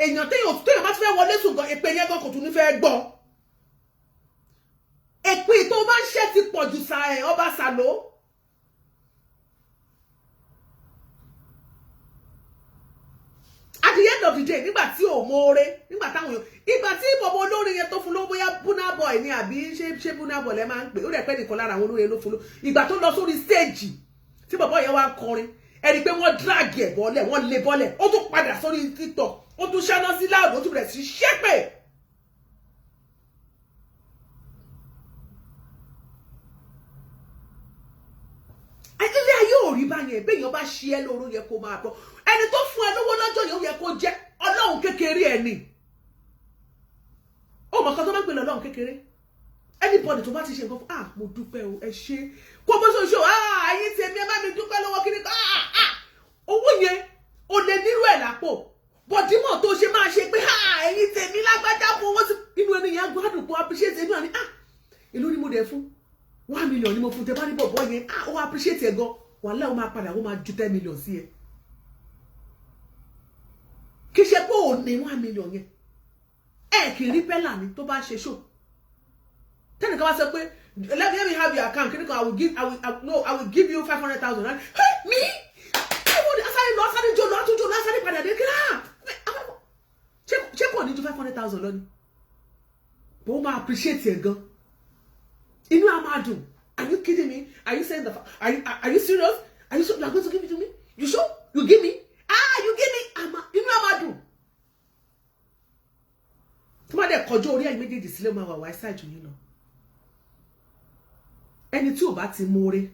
Speaker 1: èèyàn, téèyàn bá ti fẹ́ wọlé sùn gan, èpè yẹn gan kò tún ní fẹ́ gbọ́. Èpè tó bá ń ṣe ti pọ̀ jù sa ẹ̀, ọba sàló. At the end of the day, nígbà tí ò mọ̀ọ́rẹ́, nígbà táwọn èèyàn, ìgbà tí bọ̀bọ̀ olórin yẹn tó fún lówó, bóyá Burna Boy ni àbí ṣé Burna Boy lẹ máa ń pè ó, rẹ̀ pẹ́ nìkan lára àwọn olórin ló fún lówó. Ìgbà tó lọ sórí stage tí bọ̀bọ̀ yẹn wá ń kọrin, ẹni pé wọ́n drag ẹ̀ bọ́lẹ̀, wọ́n lé bọ́lẹ̀, ó tún padà sórí TikTok, ó tún ṣáná sí láàbù, ó tún bẹ̀rẹ̀ sí ṣépè. Ilé ayé ò rí báyẹn. Béèyàn bá ṣe ẹ́ lóru, yẹ kó máa bọ̀. Ẹni tó fún ẹ lówó lọ́jọ́ yẹn, ó yẹ kó jẹ́ ọlọ́run kékeré ẹ ni. Ó mọ̀ kan tó bá ń pè lọ́lọ́run kékeré, anybody tó bá ti ṣe nǹkan fún, "Ah, mo dúpẹ́ o, ẹ ṣé." Kó bó ṣe ṣe, "Ah, ẹ̀yin tèmi, ẹ bá mi dúpẹ́ lọ́wọ́ kíní kan." Ah ah, owó yẹn o lè nírú ẹ̀ lápò bọ̀dímọ̀ tó ṣe máa ṣe pé, "Ah, ẹ̀yin tèmi, lágbájá fún owó sí." Inú ẹni yẹn gbádùn kó appreciate inú ẹni. "Ah, èló ni mo dẹ̀ fún? 1 million ni mo fún." Tẹ bá ní bọ̀bọ̀ yẹn, ah, ó appreciate ẹ gan, wàhálà, ó máa padà, ó máa ju 10 million sí ẹ. Kì í ṣe pé ò ní 1 million yẹn. Ẹ kì í rí pẹ́là ni tó bá ṣe show, tẹ́nìkan wá sọ pé, Let me have your account," kíní kan, "I will give, I will, I, no, I will give you 500,000." Hey, me asáré lọ, asáré jò lọ, àtúnjò lọ, asáré padà dé kíá. Ṣé kò ní ju 500,000 lọ ni? Bó máa appreciate ẹ gan, inú á máa dùn. Are you kidding me? Are you saying the are you serious? Are you sure you are going to give it to me? You sure you give me? Ah, you give me. Inú á máa dùn. Tó má dẹ̀ kọjú orí ẹ̀yin méjèèjì sílẹ̀, máa wà wá ṣáàjù yín lọ. Ẹni tí ò bá ti mórè,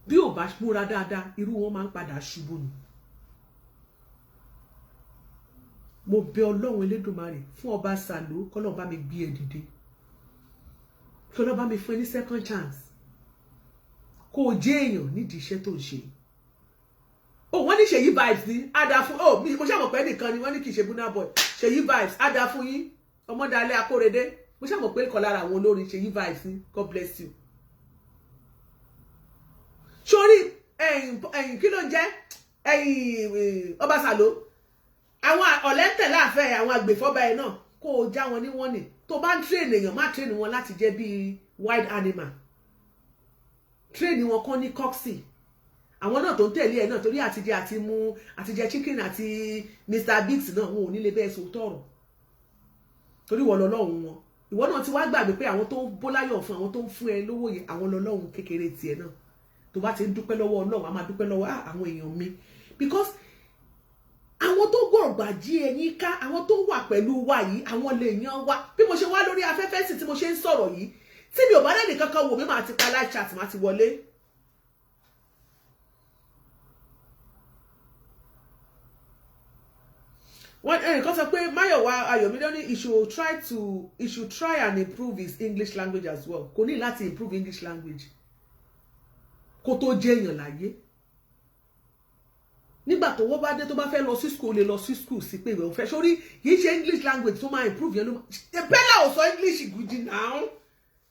Speaker 1: bí ò bá múra dáadáa, irú wọn máa ń padà ṣubú ni. Mo bẹ̀ Ọlọ́run Elédùmarè fún ọba Sàló, kọ́lọ́run bá mi gbé ẹ dìde, kí Ọlọ́run bá mi fún ẹ ní second chance, kó o jẹ́ èèyàn nídìí iṣẹ́ tó ń ṣe. Ó wọ́n ní Ṣèyí Vibes ní á dáa fún ó mi. Mo ṣàmọ̀ pé nìkan ni wọ́n ní kì í ṣe Burna Boy. Ṣèyí Vibes, á dáa fún yín. Ọmọdalẹ̀ Akórèdé, mo ṣàmọ̀ pé kọ́ lára àwọn olórin Ṣèyí Vibes ní. God bless you. Sórí ẹ̀yìn ẹ̀yìn, kí ló ń jẹ́ ẹ̀yìn ọba Sàló, àwọn ọ̀lẹ́ńtẹ̀ láàfẹ́, àwọn agbèfọ́ba ẹ̀ náà, kó o já wọn ní wọ́n ní tó bá ń train èèyàn, má train wọn láti jẹ́ bíi wild animal. Train wọn kán ní coxy. Àwọn náà tó ń tẹ̀lé ẹ̀ náà, torí àtijẹ àti mu, àtijẹ chicken àti Mr Biggs náà, wọn ò ní lè bẹ́ẹ̀ sọ tọ̀rọ̀, torí wọ́n lọ́lọ́run wọn. Ìwọ náà ti wá gbàgbé pé àwọn tó ń bóláyọ̀ fún, àwọn tó ń fún ẹ lówó yẹn, àwọn lọ́lọ́run kékeré tiẹ̀ náà. Tó bá ti ń dúpẹ́ lọ́wọ́ Ọlọ́run, a máa dúpẹ́ lọ́wọ́ àwọn èèyàn mi, because àwọn tó gbọ̀ngbà jí ẹyin ká, àwọn tó wà pẹ̀lú wa yìí, àwọn lè yan wa. Bí mo ṣe wá lórí afẹ́fẹ́ sí tí mo ṣe ń sọ̀rọ̀ yìí, tí mi ò bá lẹ́nì kankan wò mí, máa ti pa live chat, máa ti wọlé. Wọ́n ẹnìkan sọ pé Máyọ̀wá Ayọ̀mídé ní he should try and improve his English language as well. Kò ní láti improve English language kó tó jẹ́ èèyàn láyé. Nígbà tó wọ́n bá dé, tó bá fẹ́ lọ sí school, lè lọ sí school sí pé ìwé òfẹ́ sórí. Kì í ṣe English language tó máa improve yẹn ló máa. Bella ò sọ English gidi náà.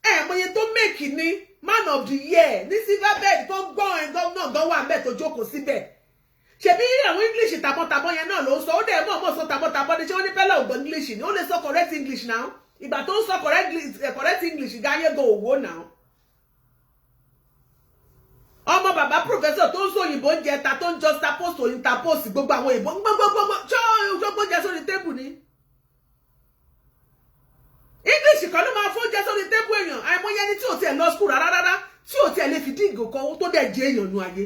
Speaker 1: Ẹ mọye tó make ní man of the year ní Silverbird, tó gbọ́n ẹ̀ gómìnà gan wà mẹ́ẹ̀ tó jókòó síbẹ̀. Ṣebí àwọn English tàbọ̀tàbọ̀ yẹn náà ló ń sọ. Ó dẹ̀ mọ̀ mọ̀ sọ tàbọ̀tàbọ̀ ni. Ṣé wọ́n ní Bella ò gbọ́ English ni? Ó lè sọ correct English now. Ìgbà tó ń sọ correct English gáyé gan òwò now. Ọmọ bàbá professor tó ń sọ òyìnbó ń jẹta, tó ń juxtapose, interpose gbogbo àwọn òyìnbó gbogbogbò, ṣé oúnjẹ sórí table ni? English kan ló máa fún oúnjẹ sórí table èèyàn. Àìmọye ẹni tí ò tiẹ̀ lọ school rárá rárá, tí ò tiẹ̀ lè fi dín ìgò kan, tó dẹ̀ jẹ́ èèyàn nu ayé.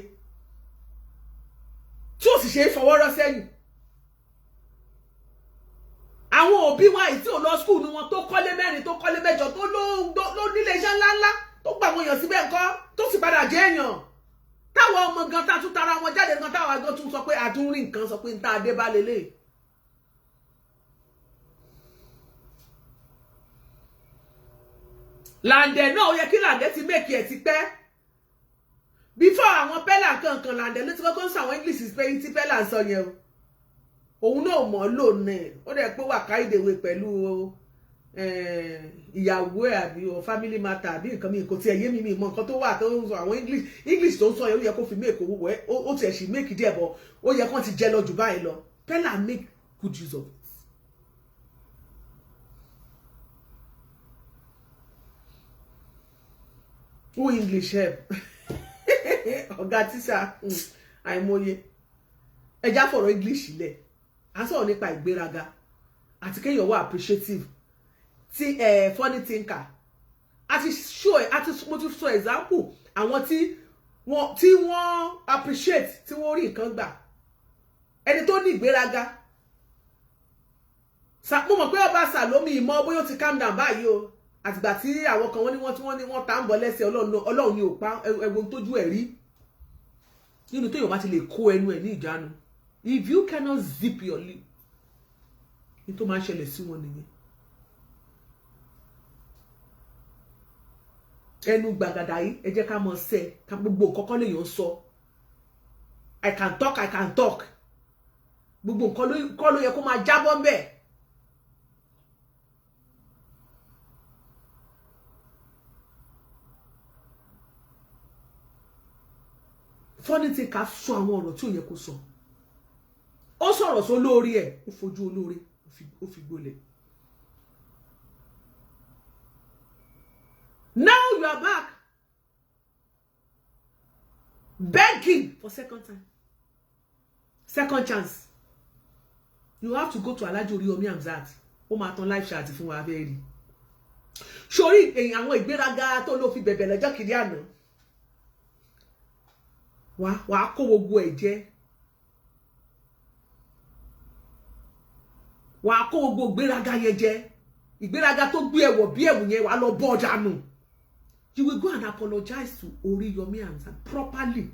Speaker 1: Tí ò sì ṣe é fọwọ́ rọ́ sẹ́yìn. Àwọn òbí wa yìí tí ò lọ school ni wọn, tó kọ́lé mẹ́rin, tó kọ́lé mẹ́jọ, tó ló nílé iṣẹ́ ńláńlá, tó gba àwọn èèyàn síbẹ̀ ńkọ́, tó sì padà jẹ́ èèyàn, táwọn ọmọ gan tá tún tara wọn jáde gan, táwọn gan tún sọ pé àtúnrí nǹkan sọ pé ń tá adé bá lélẹ̀. Làǹdẹ̀ náà, ó yẹ kí Làǹdẹ̀ ti make ẹ̀ ti pẹ́ before àwọn Pẹ́là kankan. Làǹdẹ̀ ló ti kọ́kọ́ ń sọ àwọn English pé tí Pẹ́là ń sọ yẹn o, òun náà mọ̀ ọ́ lò ní. Ó dẹ̀ pé wà káyìdèwé pẹ̀lú ìyàwó ẹ̀ àbí o family matter àbí nǹkan mi, kò tiẹ̀ yé mi. Mi mọ nǹkan tó wà tó ń sọ. Àwọn English tó ń sọ yẹn, ó yẹ kó fi make owó ẹ̀. Ó tiẹ̀ sì make díẹ̀ bọ̀, ó yẹ kó ti jẹ lọ jù báyìí lọ. Pẹ́là make good use of it. Who English help? Ọ̀gá tíṣà àìmọye ẹja fọ̀rọ̀ English lẹ̀. À ń sọ̀rọ̀ nípa ìgbéraga àti kéèyàn wà appreciative ti funny thinker. Àti show àti mo ti sọ example àwọn tí wọ́n appreciate, tí wọ́n rí nǹkan gbà. Ẹni tó ní ìgbéraga, mo mọ̀ pé ọba Sàlómì ìmọ̀ bóyá ó ti calm down báyìí o. Àtìgbà tí àwọn kan wọ́n ní wọ́n tí wọ́n ní wọ́n ta ń bọ̀ lẹ́sẹ̀, Ọlọ́run ní ò pa ẹ̀wọ̀n tójú ẹ̀ rí nínú. Téèyàn bá ti lè kó ẹnu ẹ̀ ní ìjánu, if you cannot zip your lip, ní tó máa ń ṣẹlẹ̀ sí wọn nìyẹn. Ẹnu gbàgàdà yìí, ẹ jẹ́ ká mọ̀ ṣe ká gbogbo nǹkan kọ́ lèèyàn sọ. I can talk, I can talk. Gbogbo nǹkan kọ́ ló yẹ kó máa jábọ́ ń bẹ̀. Funny thing, ká sọ àwọn ọ̀rọ̀ tí ò yẹ kó sọ. Ó sọ̀rọ̀ sí olórí ẹ̀, ó fojú olórí, ó fi gbolẹ̀. Now you are back begging for second time, second chance. You have to go to Alhaji Oriyomi Hamzat. Ó máa tán live chat fún wa abẹ́rẹ́ rí sórí àwọn ìgbéraga tó ló fi bẹ̀bẹ̀ lọ́jọ́ kìíní àná. Wàá kó gbogbo ẹ̀ jẹ, wàá kó gbogbo ìgbéraga yẹn jẹ. Ìgbéraga tó gbé ẹ̀wọ̀ bí ẹ̀wù yẹn, wàá lọ bọ́ dànù. You will go and apologize to Oriyomi Hamzat properly,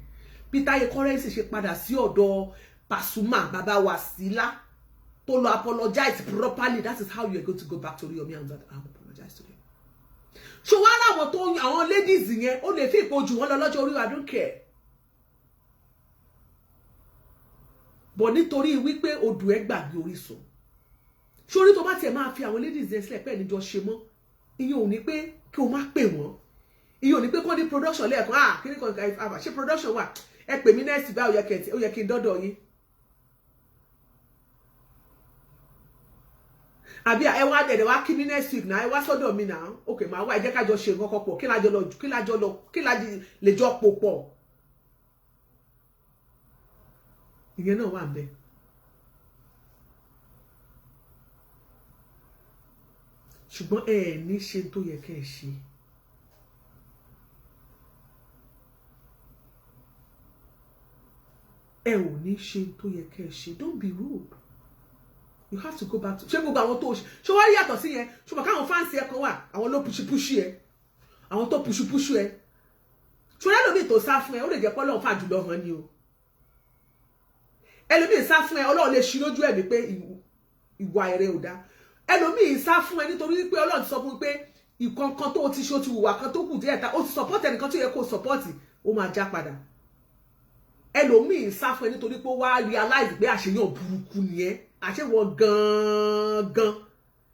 Speaker 1: bí Táyé Currency ṣe padà sí ọ̀dọ̀ Pasuma Baba Wasila tó lọ apologize properly. That is how you are going to go back to Oriyomi Hamzat and apologize to him. Ṣé wàá rà àwọn tó àwọn ladies yẹn, ó lè fi ipò jù wọ́n lọ lọ́jọ́ orí, I don't care, but nítorí wípé odò ẹ gbàgbé orísun sórí, tó bá tiẹ̀ máa fi àwọn ladies yẹn sílẹ̀ pẹ́ẹ́ níjọ ṣe mọ́, ìyẹn ò ní pé kí o má pè wọ́n. Ìyẹn ò ní pé kọ́ ní production lẹ́ẹ̀kan. Ah, kí ni kan ṣe production wà, ẹ pè mí next báyìí, ó yẹ kí n dọ́dọ̀ yín, àbí ẹ wá dẹ̀dẹ̀ wá kí mi next week náà, ẹ wá sọ́dọ̀ mi náà. Ok, màá wá. Ẹ jẹ́ ká jọ ṣe nǹkan kan pọ̀. Kí lájọ lọ, kí lájọ lọ, kí lájọ lè jọ pò pọ̀? Ìyẹn náà wà ń bẹ. Ṣùgbọ́n ẹ ẹ̀ ní ṣe tó yẹ kẹ́ ẹ ṣe. Ẹ ò ní ṣe tó yẹ kẹ́ ẹ ṣe. Don't be rude. You have to go back to ṣé gbogbo àwọn tó ṣe wá rí yàtọ̀ sí yẹn. Ṣùgbọ́n káwọn fans ẹ kan wà, àwọn ló push push ẹ, àwọn tó push push ẹ. Ṣọlá ẹlòmíì tó sá fún ẹ, ó lè jẹ́ pé Ọlọ́run fà jùlọ hàn ni o. Ẹlòmíì sá fún ẹ, Ọlọ́run lè ṣí lójú ẹ̀mí pé ìwà ẹ̀rẹ̀ ò dáa. Ẹlòmíì sá fún ẹ nítorí pé Ọlọ́run ti sọ fún un pé ìkankan tó o ti ṣe, o ti hùwà kan tó kù díẹ̀ ta, o ti support ẹnìkan tó yẹ kó o support, ó máa já padà. Ẹlòmíì sá fún ẹ nítorí pé ó wá realize pé àṣeyàn burúkú ni ẹ, àṣewọ gangan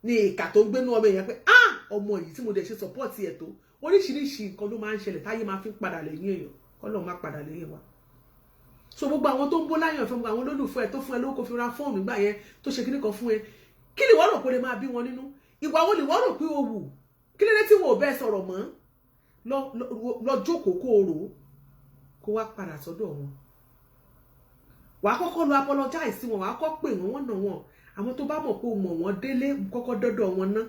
Speaker 1: ní ìkà tó ń gbénú ọmọ èèyàn, pé ah, ọmọ yìí tí mo dẹ̀ ṣe support ẹ̀ tó. Oríṣiríṣi nǹkan ló máa ń ṣẹlẹ̀ táyé máa fi ń padà lẹ́yìn èèyàn. Kọ́lọ́ máa padà lẹ́yìn wa. So gbogbo àwọn tó ń bó láyàn fún, àwọn olólùfẹ́ ẹ tó fún ẹ lówó kó fi ra fóònù nígbà yẹn, tó ṣe kíní kan fún ẹ, kí ni wọ́n rò pé lè máa bí wọn nínú? Ìwà wo ni wọ́n rò pé o wù? Kí ló dé tí wọn ò bẹ́ẹ̀ sọ̀rọ̀ mọ́? Lọ jókòó, kó o rò ó, kó wá padà sọ́dọ̀ wọn. Wàá kọ́kọ́ lọ apologize sí wọn, wàá kọ́ pè wọ́n wọ́n nà wọ́n. Àwọn tó bá mọ̀ pé o mọ̀ wọ́n délé, kọ́kọ́ dọ́dọ̀ wọn ná,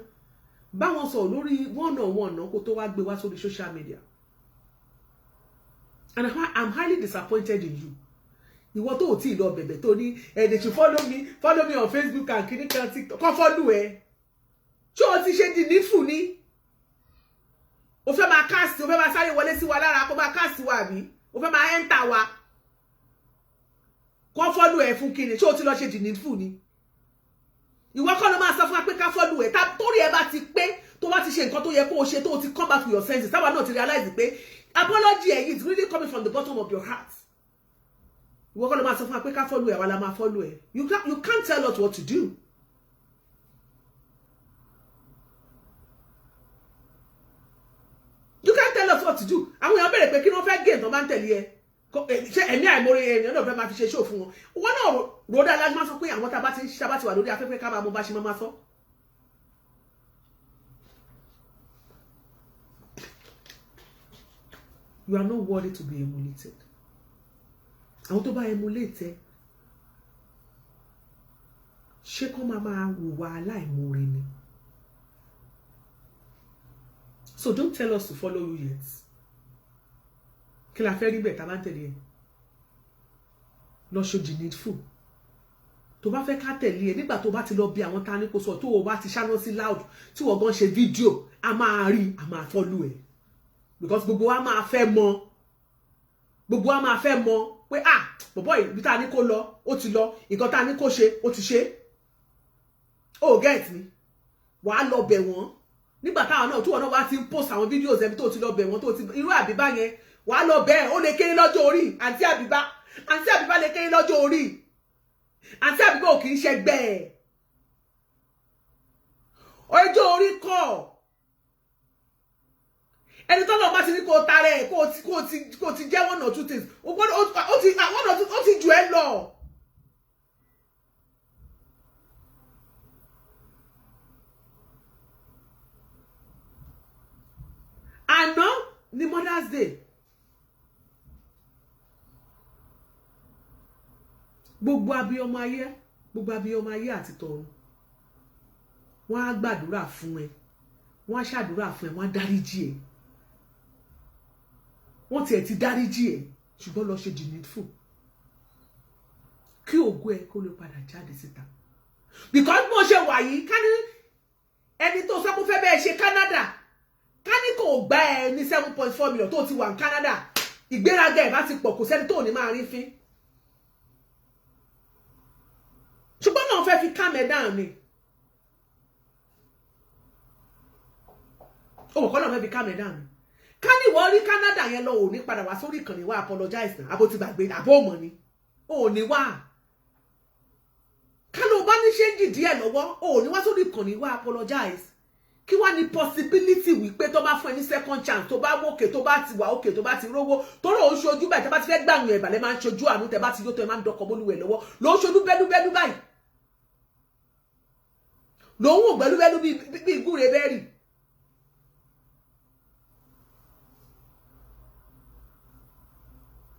Speaker 1: bá wọn sọ̀rọ̀ lórí one on one náà, kó tó wá gbé wá sórí social media. And I'm highly disappointed in you. Ìwọ tó ò tí ì lọ bẹ̀bẹ̀ tó ní ẹ̀, they should follow me on Facebook and kìíní kan TikTok kọ́ follow ẹ. Ṣé o ti ṣe the needful ni? O fẹ́ máa cast, o fẹ́ máa sáré wọlé sí wa lára, kó máa cast wa, àbí o fẹ́ máa enter wa? Kọ́ follow ẹ fún kíni? Ṣé o ti lọ ṣe the needful ni? Ìwọ kọ́ ló máa sọ fún wa pé ká follow ẹ. Torí ẹ bá ti pé, tó bá ti ṣe nǹkan tó yẹ kó o ṣe, tó o ti come back to your senses, táwa náà ti realize pé apology ẹ yìí is really coming from the bottom of your heart, ìwọ kọ́ ló máa sọ fún wa pé ká follow ẹ. Àwa la máa follow ẹ. You can't tell us what to do. You can't tell us what to do. Àwọn èèyàn bẹ̀rẹ̀ pé kí wọ́n fẹ́ gain tó bá ń tẹ̀lé ẹ. Ṣé ẹ̀mí àìmọ́re èèyàn náà fẹ́ máa fi ṣe show fún wọn? Wọn náà rò dáa láti máa sọ pé àwọn tá a bá ti ṣe, bá ti wà lórí afẹ́fẹ́, ká máa mọ bá ṣe máa sọ. You are not worthy to be emulated. Àwọn tó bá emulate ẹ, ṣé kó máa máa hùwà aláìmoore ni? So don't tell us to follow you yet. Kí la fẹ́ rí bẹ́ẹ̀ tá a bá ń tẹ̀lé ẹ? Lọ ṣe the needful tó bá fẹ́ ká tẹ̀lé ẹ. Nígbà tó bá ti lọ bí àwọn ta ní kó sọ, tó o bá ti ṣáná sí loud, tí wọ́n gan ṣe fídíò, a máa rí, a máa follow ẹ, because gbogbo wa máa fẹ́ mọ̀, gbogbo wa máa fẹ́ mọ̀ pé, ah, bọ̀bọ̀ yìí, ibi tá a ní kó lọ, ó ti lọ, nǹkan tá a ní kó ṣe, ó ti ṣe. Ó get me? Wàá lọ bẹ̀ wọ́n nígbà táwọn náà, tí wọn náà wá ti ń post àwọn videos ẹbí tó ti lọ bẹ̀ wọ́n, tó ti irú àbíbá yẹn, wàá lọ bẹ́ẹ̀. Ó lè kéré lọ́jọ́ orí àǹtí àbíbá. Àǹtí àbíbá lè kéré lọ́jọ́ orí. Àǹtí àbíbá ò kì í ṣẹgbẹ́ ẹ̀. Ọjọ́ orí kọ́. Ẹni tó lọ́ọ́ bá ti ní kó tara ẹ̀, kó ti jẹ́ one or two things, ó gbọ́dọ̀ ó ti one or two, ó ti jù ẹ́ lọ. Àná ni Mother's Day. Gbogbo abiyọmọ ayé, gbogbo abiyọmọ ayé àti tọ̀run, wọ́n á gbàdúrà fún ẹ, wọ́n á ṣàdúrà fún ẹ, wọ́n á dáríjì ẹ. Wọ́n tiẹ̀ ti dáríjì ẹ, ṣùgbọ́n lọ ṣe the needful kí ògo ẹ kó lè padà jáde síta, because bí wọ́n ṣe wà yìí, ká ní ẹni tó sọ pé fẹ́ bẹ́ẹ̀ ṣe Canada, ká ní kò gbá ẹ ní 7.4 million tó ti wà ní Canada, ìgbéraga ẹ̀ bá ti pọ̀, kò sẹ́ni tó ní máa rí fín. Ṣùgbọ́n náà fẹ́ fi calm ẹ down ni. Ó mọ̀ kọ́ náà fẹ́ fi calm ẹ down ni. Ká ní ìwọ rí Canada yẹn lọ, ò ní padà wá sórí ìkànnì wá apologize náà. Àbó ti gbàgbé, àbó mọ̀ ni ò ní wá. Ká ló bá ní change díẹ̀ lọ́wọ́, ò ní wá sórí ìkànnì wá apologize. Kí wá ní possibility wípé tó bá fún ẹ ní second chance, tó bá wókè, tó bá ti wà òkè, tó bá ti rówó, tó rò ó ṣojú báyìí, tó bá ti fẹ́ gbàyàn ẹ̀bàlẹ̀, máa ń ṣojú àánú, tẹ bá ti yó tó, ẹ máa ń dọkọ̀ mọ́lúwẹ̀ lọ́wọ́, ló ń ṣojú bẹ́lúbẹ́lú báyìí, lòun ò gbẹ́lúbẹ́lú bíi gúre bẹ́ẹ̀rì.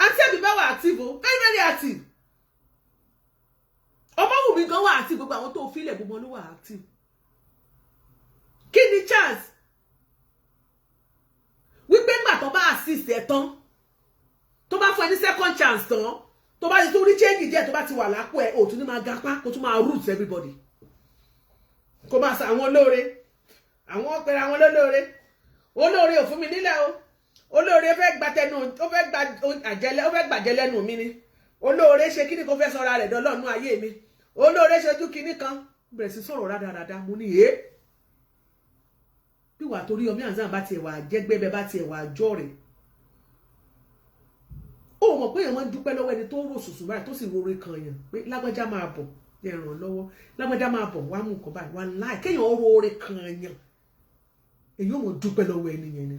Speaker 1: Àǹtí àbíbá wà active o, very very active. Ọmọwùmí gan wà active. Gbogbo àwọn tó fílẹ̀, gbogbo ló wà active. Kí ni chance wípé ńgbà tó bá assist ẹ tán, tó bá fún ẹ ní second chance tán, tó bá ti tún rí change díẹ̀, tó bá ti wà lápò ẹ, ò tún ní máa gapá, kó tún máa root everybody, kó máa sa àwọn olóore, àwọn ọpẹrẹ, àwọn olóore? Olóore ò fún mi nílẹ̀ o. Olóore fẹ́ gba tẹnu, ó fẹ́ gba àjẹlẹ, ó fẹ́ gbàjẹ lẹ́nu mi ni. Olóore ṣe kíní kó fẹ́ sọra rẹ̀ dọ́lọ́nù ayé mi. Olóore ṣojú kíní kan, bẹ̀rẹ̀ sí sọ̀rọ̀ rádaràda. Mo ní èé bí wàá torí ọmọ àǹzá bá tiẹ̀ wà jẹ́gbẹ́ bẹ́ẹ̀, bá tiẹ̀ wà jọ́ rẹ̀, ó mọ̀ pé èèyàn máa ń dúpẹ́ lọ́wọ́ ẹni tó rò sùsù báyìí, tó sì rore kan yàn pé lágbájá, máa bọ̀, yẹn ràn lọ́wọ́, lágbájá, máa bọ̀ wá mú nǹkan báyìí wá láì. Kéèyàn ó rore kan yàn, èyí ò mọ̀ dúpẹ́ lọ́wọ́ ẹni yẹn ni.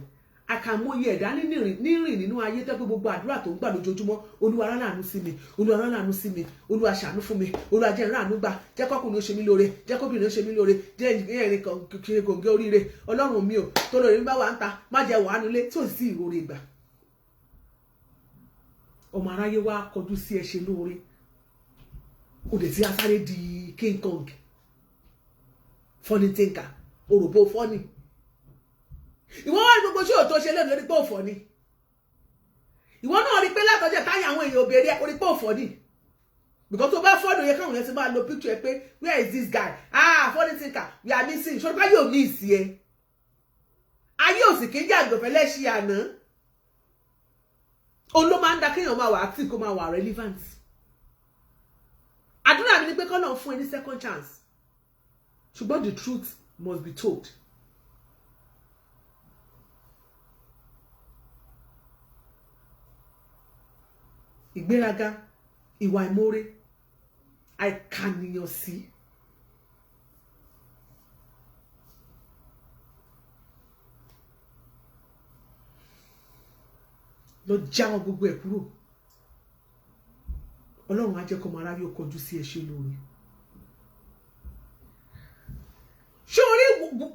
Speaker 1: Àkàmọye ẹ̀dá nírìn nínú ayé tó pé gbogbo àdúrà tó ń gbà lójoojúmọ́, Olúwa rán láàánú sí mi, Olúwa rán láàánú sí mi, Olúwa ṣàánú fún mi, Olúwa jẹ́ ìrànú gbà, jẹ́ kọ́kùnrin ó ṣe mí lóore, jẹ́ kóbìnrin ó ṣe mí lóore, jẹ́ ìrìn kan kiri kòǹgẹ́ oríire, Ọlọ́run mi ò tó lóore mi bá wà ń ta, má jẹ́ wàánu lé tí ò sí ìrore gbà. Ọmọ aráyé wá kọjú sí ẹ ṣe lóore, ó dẹ̀ tí a sáré di King Kong, funny thinker, òròbó funny. Ìwọ wá ní gbogbo ṣé òtó ṣe lónìí, orí pé òfò ni. Ìwọ náà rí pé látọjọ́ táyà àwọn èèyàn òbèrè, orí pé òfò ni. Because tó bá funny, yẹ káwọn yẹn ti máa lo picture ẹ pé, "Where is this guy? Ah, funny thinker, we are missing." Ṣọlá bá yóò miss ẹ. Ayé òsì kì í jàgbọ̀fẹ́ lẹ́ṣin àná. Òun ló máa ń da kéèyàn máa wà active, kó máa wà relevant. Àdúrà mi ni pé kọ́lọ́run fún ẹ ní second chance, ṣùgbọ́n the truth must be told. Ìgbéraga, ìwà ìmoore, àìkànìyàn sí, lọ jáwọ́ gbogbo ẹ̀ kúrò. Ọlọ́run á jẹ́ kọ́mọ aráyé ó kọjú sí ẹ ṣe lóore. Ṣé orí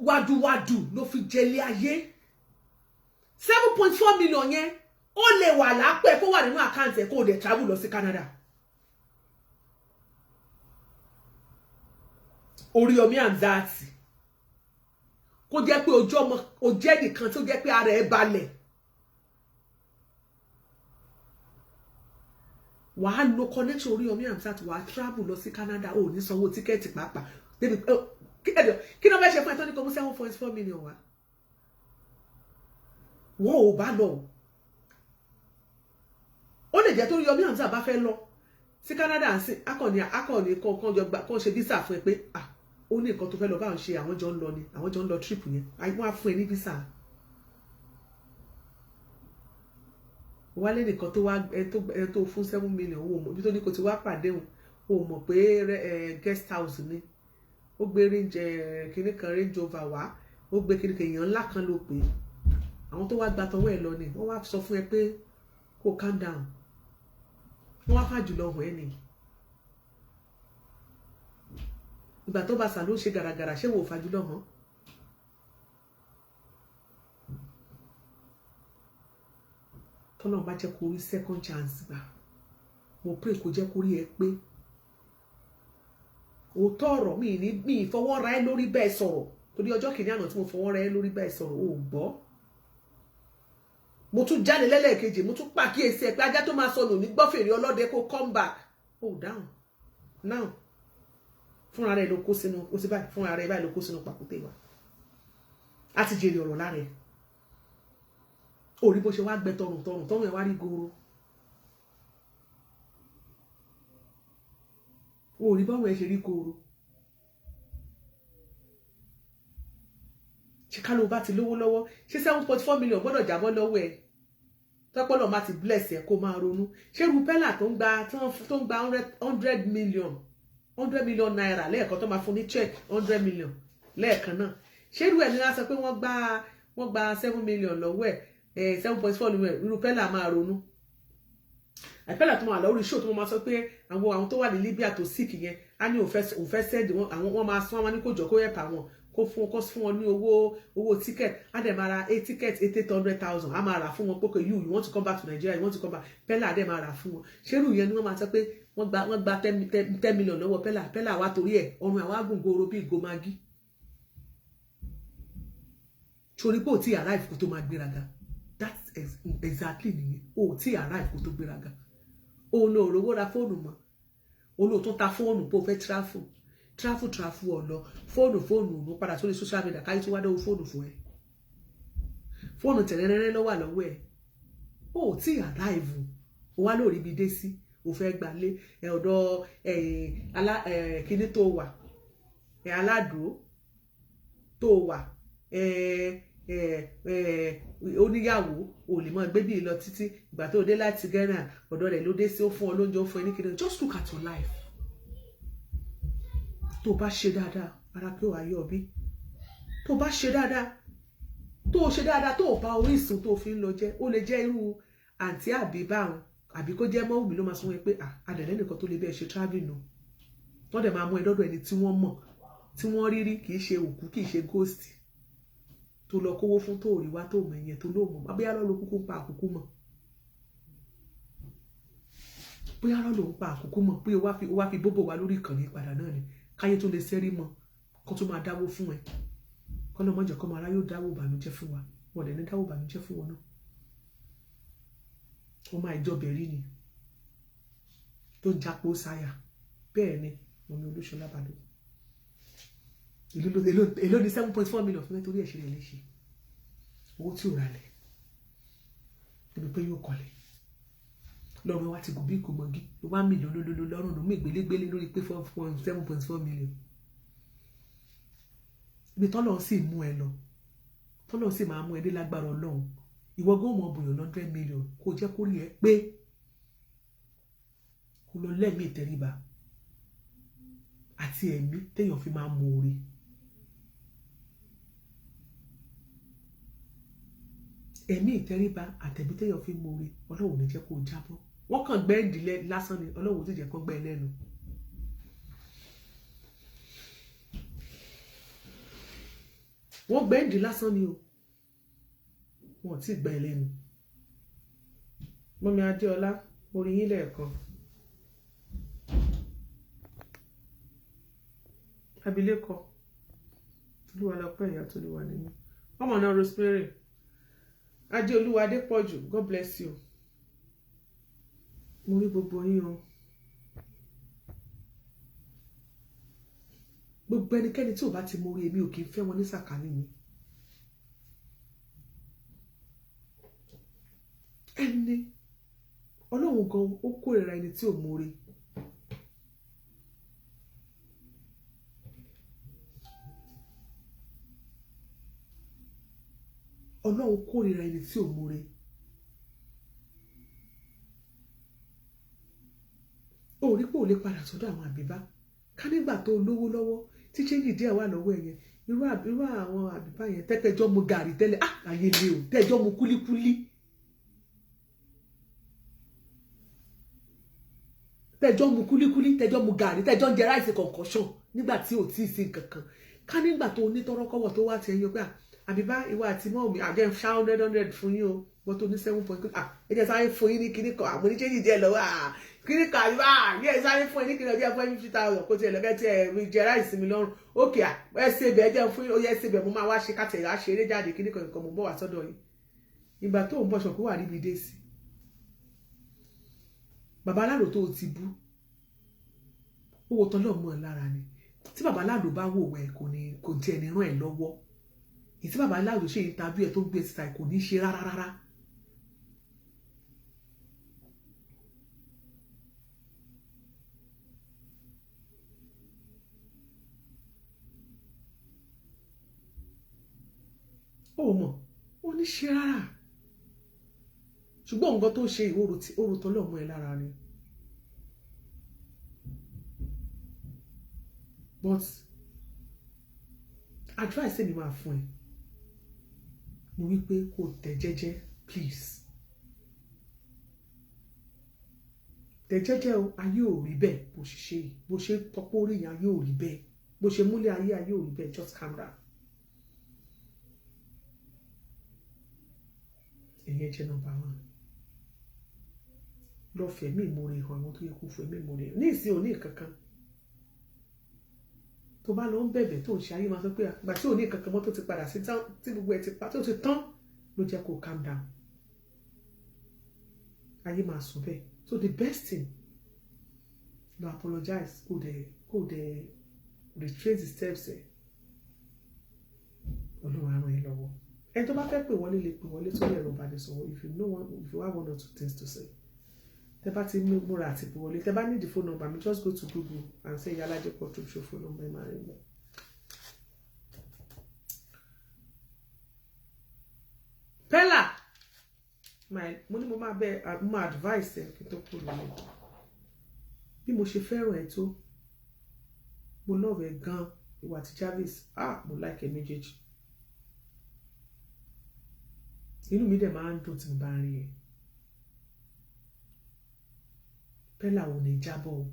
Speaker 1: wàdùwàdù ló fi jẹlé ayé? 7.4 million yẹn, ó lè wà lápẹ̀, kó wà nínú account ẹ̀, kó o dẹ̀ travel lọ sí Canada. Oríyọmí Hamzat, kó jẹ́ pé ojú ọmọ o jẹ́ nìkan tó jẹ́ pé ara ẹ̀ balẹ̀, wàá lo connection Oríyọmí Hamzat, wàá travel lọ sí Canada, ò ní sanwó ticket pàápàá. Débi kí ló fẹ́ ṣe fún ẹ tó ní kó mú 7.4 million wá? Wọ́n ò bá lọ. Ó lè jẹ́ tó Oríyọmí Hamzat bá fẹ́ lọ sí Canada ń sìn, akọni akọni kan jọ gbà kàn ṣe visa fún ẹ pé, ah, ó ní nǹkan tó fẹ́ lọ báwọn ṣe, àwọn jọ ń lọ ni, àwọn jọ ń lọ trip yẹn, wọ́n á fún ẹ ní visa. Wálé nìkan tó wá, ẹ tó fún 7 million, owó mọ̀ ibi tó ní kò ti wá pàdé òun, o mọ̀ pé guest house ni. Ó gbé range kinní kan, Range Rover wá, ó gbé kinní kan. Èèyàn ńlá kan ló pè é. Àwọn tó wá gba tọwọ́ ẹ̀ lọ ni wọ́n wá sọ fún ẹ pé kó calm down. Wọ́n wá fàjùlọ hàn ẹ́ ni. Ìgbà tó bá sà ló ṣe gàràgàrà. Ṣé wò fàjùlọ hàn? Tọ́lọ́run bá jẹ́ kó rí second chance gbà, mo pray kó jẹ́ kó rí ẹ pé òótọ́ ọ̀rọ̀ mi ní mi ìfọwọ́ ra ẹ lórí bẹ́ẹ̀ sọ̀rọ̀, torí ọjọ́ kìíní àná tí mo fọwọ́ ra ẹ lórí bẹ́ẹ̀ sọ̀rọ̀, ò gbọ́. Mo tún jáde lẹ́lẹ́kejì, mo tún pàkíyèsí ẹ pé ajá tó máa sọnù ní gbọ́ fèrè ọlọ́dẹ, kó come back. Oh, down now, fúnra rẹ ló kó sínú ó sì báyìí, fúnra rẹ báyìí ló kó sínú pàkúté wa. A ti jèrè ọ̀rọ̀ lára ẹ. Orí bó ṣe wá gbẹ tọrùn tọrùn tọrùn ẹ wá rí goro. Orí báwọn ẹ ṣe rí goro. Ṣé ká ló bá ti lówó lọ́wọ́, ṣé 7.4 million gbọ́dọ̀ jábọ́ lọ́wọ́ ẹ? Tọ́pọ́lọ́ máa ti bless ẹ, kó máa ronú. Ṣé rupella tó ń gba 100 million, ₦100 million lẹ́ẹ̀kan, tó máa fún ní check 100 million lẹ́ẹ̀kan náà, ṣé irú ẹ̀ ní wọ́n sọ pé wọ́n gba 7 million lọ́wọ́ ẹ̀, 7.4 million? Rupella máa ronú. Àìpẹ́lẹ̀ tó máa lórí show, tó máa sọ pé àwọn tó wà ní Libya tó sick yẹn, á ní òun fẹ́ send wọn, àwọn wọ́n máa sún àwọn ní kó jọ kó help àwọn, kó fún wọn ní owó ticket. Á dẹ̀ máa ra eight ticket, 800,000, á máa rà fún wọn pé, "You want to come back to Nigeria? You want to come back?" Pella á dẹ̀ máa rà fún wọn. Ṣérù yẹn ni wọ́n máa sọ pé wọ́n gba 10 million lọ́wọ́ Pella? Pella wá torí ẹ̀ ọrùn àwọn agùngoro bíi gomagi torí pé ò tí arrive kó tó máa gbéraga. That's exactly nìyẹn. Ò tí arrive kó tó gbéraga. Òun ló rówó ra fóònù mọ́, òun ló tún ta fóònù bó fẹ́ travel, travel, travel ọ̀lọ́ fóònù, fóònù òun padà sórí social media káyé tó wá dánwó fóònù fún ẹ. Fóònù tẹ̀rẹ́rẹ́rẹ́ ló wà lọ́wọ́ ẹ̀. Ó tí arrive, ó wá lórí ibi dé sí, ó fẹ́ gbalé ẹ ọ̀dọ̀ ẹ alá ẹ kíní tó wà ẹ aládùú tó wà ẹ ẹ ẹ oníyàwó, ò lè mọ gbé bí lọ títí. Ìgbà tó dé láti Ghana, ọ̀dọ̀ rẹ̀ ló dé sí, ó fún ọ lóúnjẹ, ó fún ẹ ní kíni. Just look at your life. Tó bá ṣe dáadáa, ara pé wàá yọ bí. Tó bá ṣe dáadáa, tó ṣe dáadáa, tó bá orísun tó fi ń lọ jẹ́, ó lè jẹ́ irú àǹtí àbí báwọn, àbí kó jẹ́ mọ́wùmí ló máa sọ wọn pé adẹ̀lẹ́ nìkan tó lè bẹ́ẹ̀ ṣe travelling nù. Wọ́n dẹ̀ máa mú ẹ dọ́dọ̀ ẹni tí wọ́n mọ̀, tí wọ́n rí rí, kì í ṣe òkú, kì í ṣe ghost tó lọ kówó fún, tó rí wá, tó mọ̀ ẹ̀yẹn, tó ló mọ̀. Bóyá lọ́ ló kúkú ń pa àkókò mọ̀, bóyá lọ́ ló ń pa àkókò mọ̀ pé ó wá fi bóbò wá lórí ìkànnì padà náà ni, káyé tó lè sẹ́rí mọ́, kó tó máa dáwó fún ẹ. Kọ́nà mọ́jọ kọ́ máa ráyò dáwó ìbànújẹ́ fún wa. Wọ́n dẹ̀ ní dáwó ìbànújẹ́ fún wọn náà. Wọ́n máa ìjọbẹ̀ rí ni tó ń jápó sáyà. Bẹ́ẹ̀ ni, mummy Olúṣọlá Balógun, èló ní 7.4 million fún mẹ́torí ẹ̀ ṣe rẹ̀ léṣe? Owó tí ò ralẹ̀ níbi pé yóò kọ́lé lọ́rùn wa ti gùn bí kò mọ́gí ló wá mílíọ̀nù lólóló lọ́rùn ló mú ìgbélégbélé lórí pé 7.4 million. Ibi tọ́lọ̀ sì mú ẹ lọ, tọ́lọ̀ sì máa mú ẹ dé lágbára Ọlọ́run, ìwọ gan mọ̀ bùyàn 100 million. Kó jẹ́ kó rí ẹ pé kó lọ lẹ́mìí ìtẹríba àti ẹ̀mí téèyàn fi máa mú oore. Ẹ̀mí ìtẹríba àtẹ̀mí téèyàn fi mú oore, Ọlọ́run ò ní jẹ́ kó o jábọ́. Wọ́n kàn gbẹ́ ìdílé lásán ni, Ọlọ́run ò sì jẹ́ kó gbẹ́ lẹ́nu. Wọ́n gbẹ́ ìdí lásán ni o, wọn ò tí ì gbẹ́ lẹ́nu. Mummy Adéọlá, mo rí yín lẹ́ẹ̀kan. Abilékọ Olúwa lọpẹ́, ìyá tolúwa nínú ọmọ náà, Rosemary Adéolúwa Adépọ̀jù, God bless you. Mo rí gbogbo yín o. Gbogbo ẹnikẹ́ni tí ò bá ti mọ orí, èmi ò kì í fẹ́ wọn ní sàkání mi. Ẹni Ọlọ́run gan ó kórìíra ẹni tí ò mọ̀re. Ọlọ́run kórìíra ẹni tí ò mọ̀re. Ó rí pé ò lè padà sọ́dọ̀ àwọn àbíbá ká nígbà tó lówó lọ́wọ́, tí change díẹ̀ wà lọ́wọ́ ẹ̀ yẹn, irú àwọn àbíbá yẹn tẹ́tẹ́jọ́ mu gàrí tẹ́lẹ̀, ah, ayé le o, tẹ́jọ́ mu kúlíkúlí, tẹ́jọ́ mu kúlíkúlí, tẹ́jọ́ mu gàrí, tẹ́jọ́ ń jẹ rice concoction nígbà tí ò tí ì sí nǹkan kan, ká nígbà tó ní tọ́rọ́kọ́wọ̀ tó wá ti ẹyin pé àbíbá, ìwọ àti mọ́ mi àjẹ́ ṣá 100 100 fún yín o, wọ́n tó ní seven point, ah, ẹ jẹ́ sáré fún yín ní kíní kan, àwọn oní change díẹ̀ lọ́wọ́, ah, kíní kan, àbíbá yẹ sáré fún yín ní kíní ọjọ́ fún yín 50,000 kó tiẹ̀ lọ́kẹ́ tí ẹ jẹ rice mi lọ́rùn. Ókè, à ẹ ṣe bẹ̀, ẹ jẹ́ fún yín, ó yẹ ṣe bẹ̀, mo máa wá ṣe kátẹ̀ á ṣeré jáde, kíní kan nǹkan, mo bọ̀ wá sọ́dọ̀ yín. Ìgbà tó ń bọ̀ ṣọ̀kú wà níbi dé sí bàbá aláàrò tó ti bú owó tọ́lọ́ mọ́ ẹ lára ni. Tí bàbá aláàrò bá wò ẹ, kò ní kò tiẹ̀ ní ràn ẹ́ lọ́wọ́. Ìtí bàbá aláàrò ṣe interview ẹ tó gbé síta, kò ní ṣe rárá rárá. Ó mọ̀ ó ní ṣe rárá, ṣùgbọ́n nǹkan tó ṣe ìwòrò tí ó rò tọ́lọ́ mọ́ ẹ lára ni. But advice èmi máa fún ẹ ni wípé kó tẹ̀ jẹ́jẹ́, please, tẹ̀ jẹ́jẹ́ o. Ayé ò rí bẹ́ẹ̀ bó ṣe ṣe yìí, bó ṣe tọpọ́ orí yẹn, ayé ò rí bẹ́ẹ̀ bó ṣe múlẹ̀ ayé, ayé ò rí bẹ́ẹ̀. Just calm down. Ìyẹn jẹ́ number one. Lọ fẹ̀mí ìmoore hàn àwọn tó yẹ kó fẹ̀mí ìmoore hàn. Ní ìsìn òní kankan tó bá lọ ń bẹ̀bẹ̀ tó ń ṣe, ayé máa sọ pé àgbà tí òní kankan mọ́ tó ti padà sí tí gbogbo ẹ̀ ti pa tó ti tán ló jẹ́ kó calm down. Ayé máa sọ bẹ́ẹ̀. So the best thing, lọ apologize, kó dẹ̀ retrace the steps ẹ̀. Ọlọ́run á ràn yín lọ́wọ́. Ẹni tó bá fẹ́ pè wọlé lè pè wọlé sórí ẹ̀rọ ìbánisọ̀rọ̀. If you know one, if you have one or two things to say, tẹ bá ti múra àti pè wọlé, tẹ bá need the phone number mi, just go to Google and say Iyalaje Courtroom Show phone number, ẹ máa rí mi. Pella my, mo ní mo máa bẹ, mo máa advice ẹ kí n tó kúrò lórí. Bí mo ṣe fẹ́ràn ẹ tó, mo love ẹ gan, ìwà àti Jarvis, ah, mo like ẹ méjèèjì. Inú mi dẹ̀ máa ń dùn tí mo bá ń rí ẹ. Pella ò ní jábọ̀ o,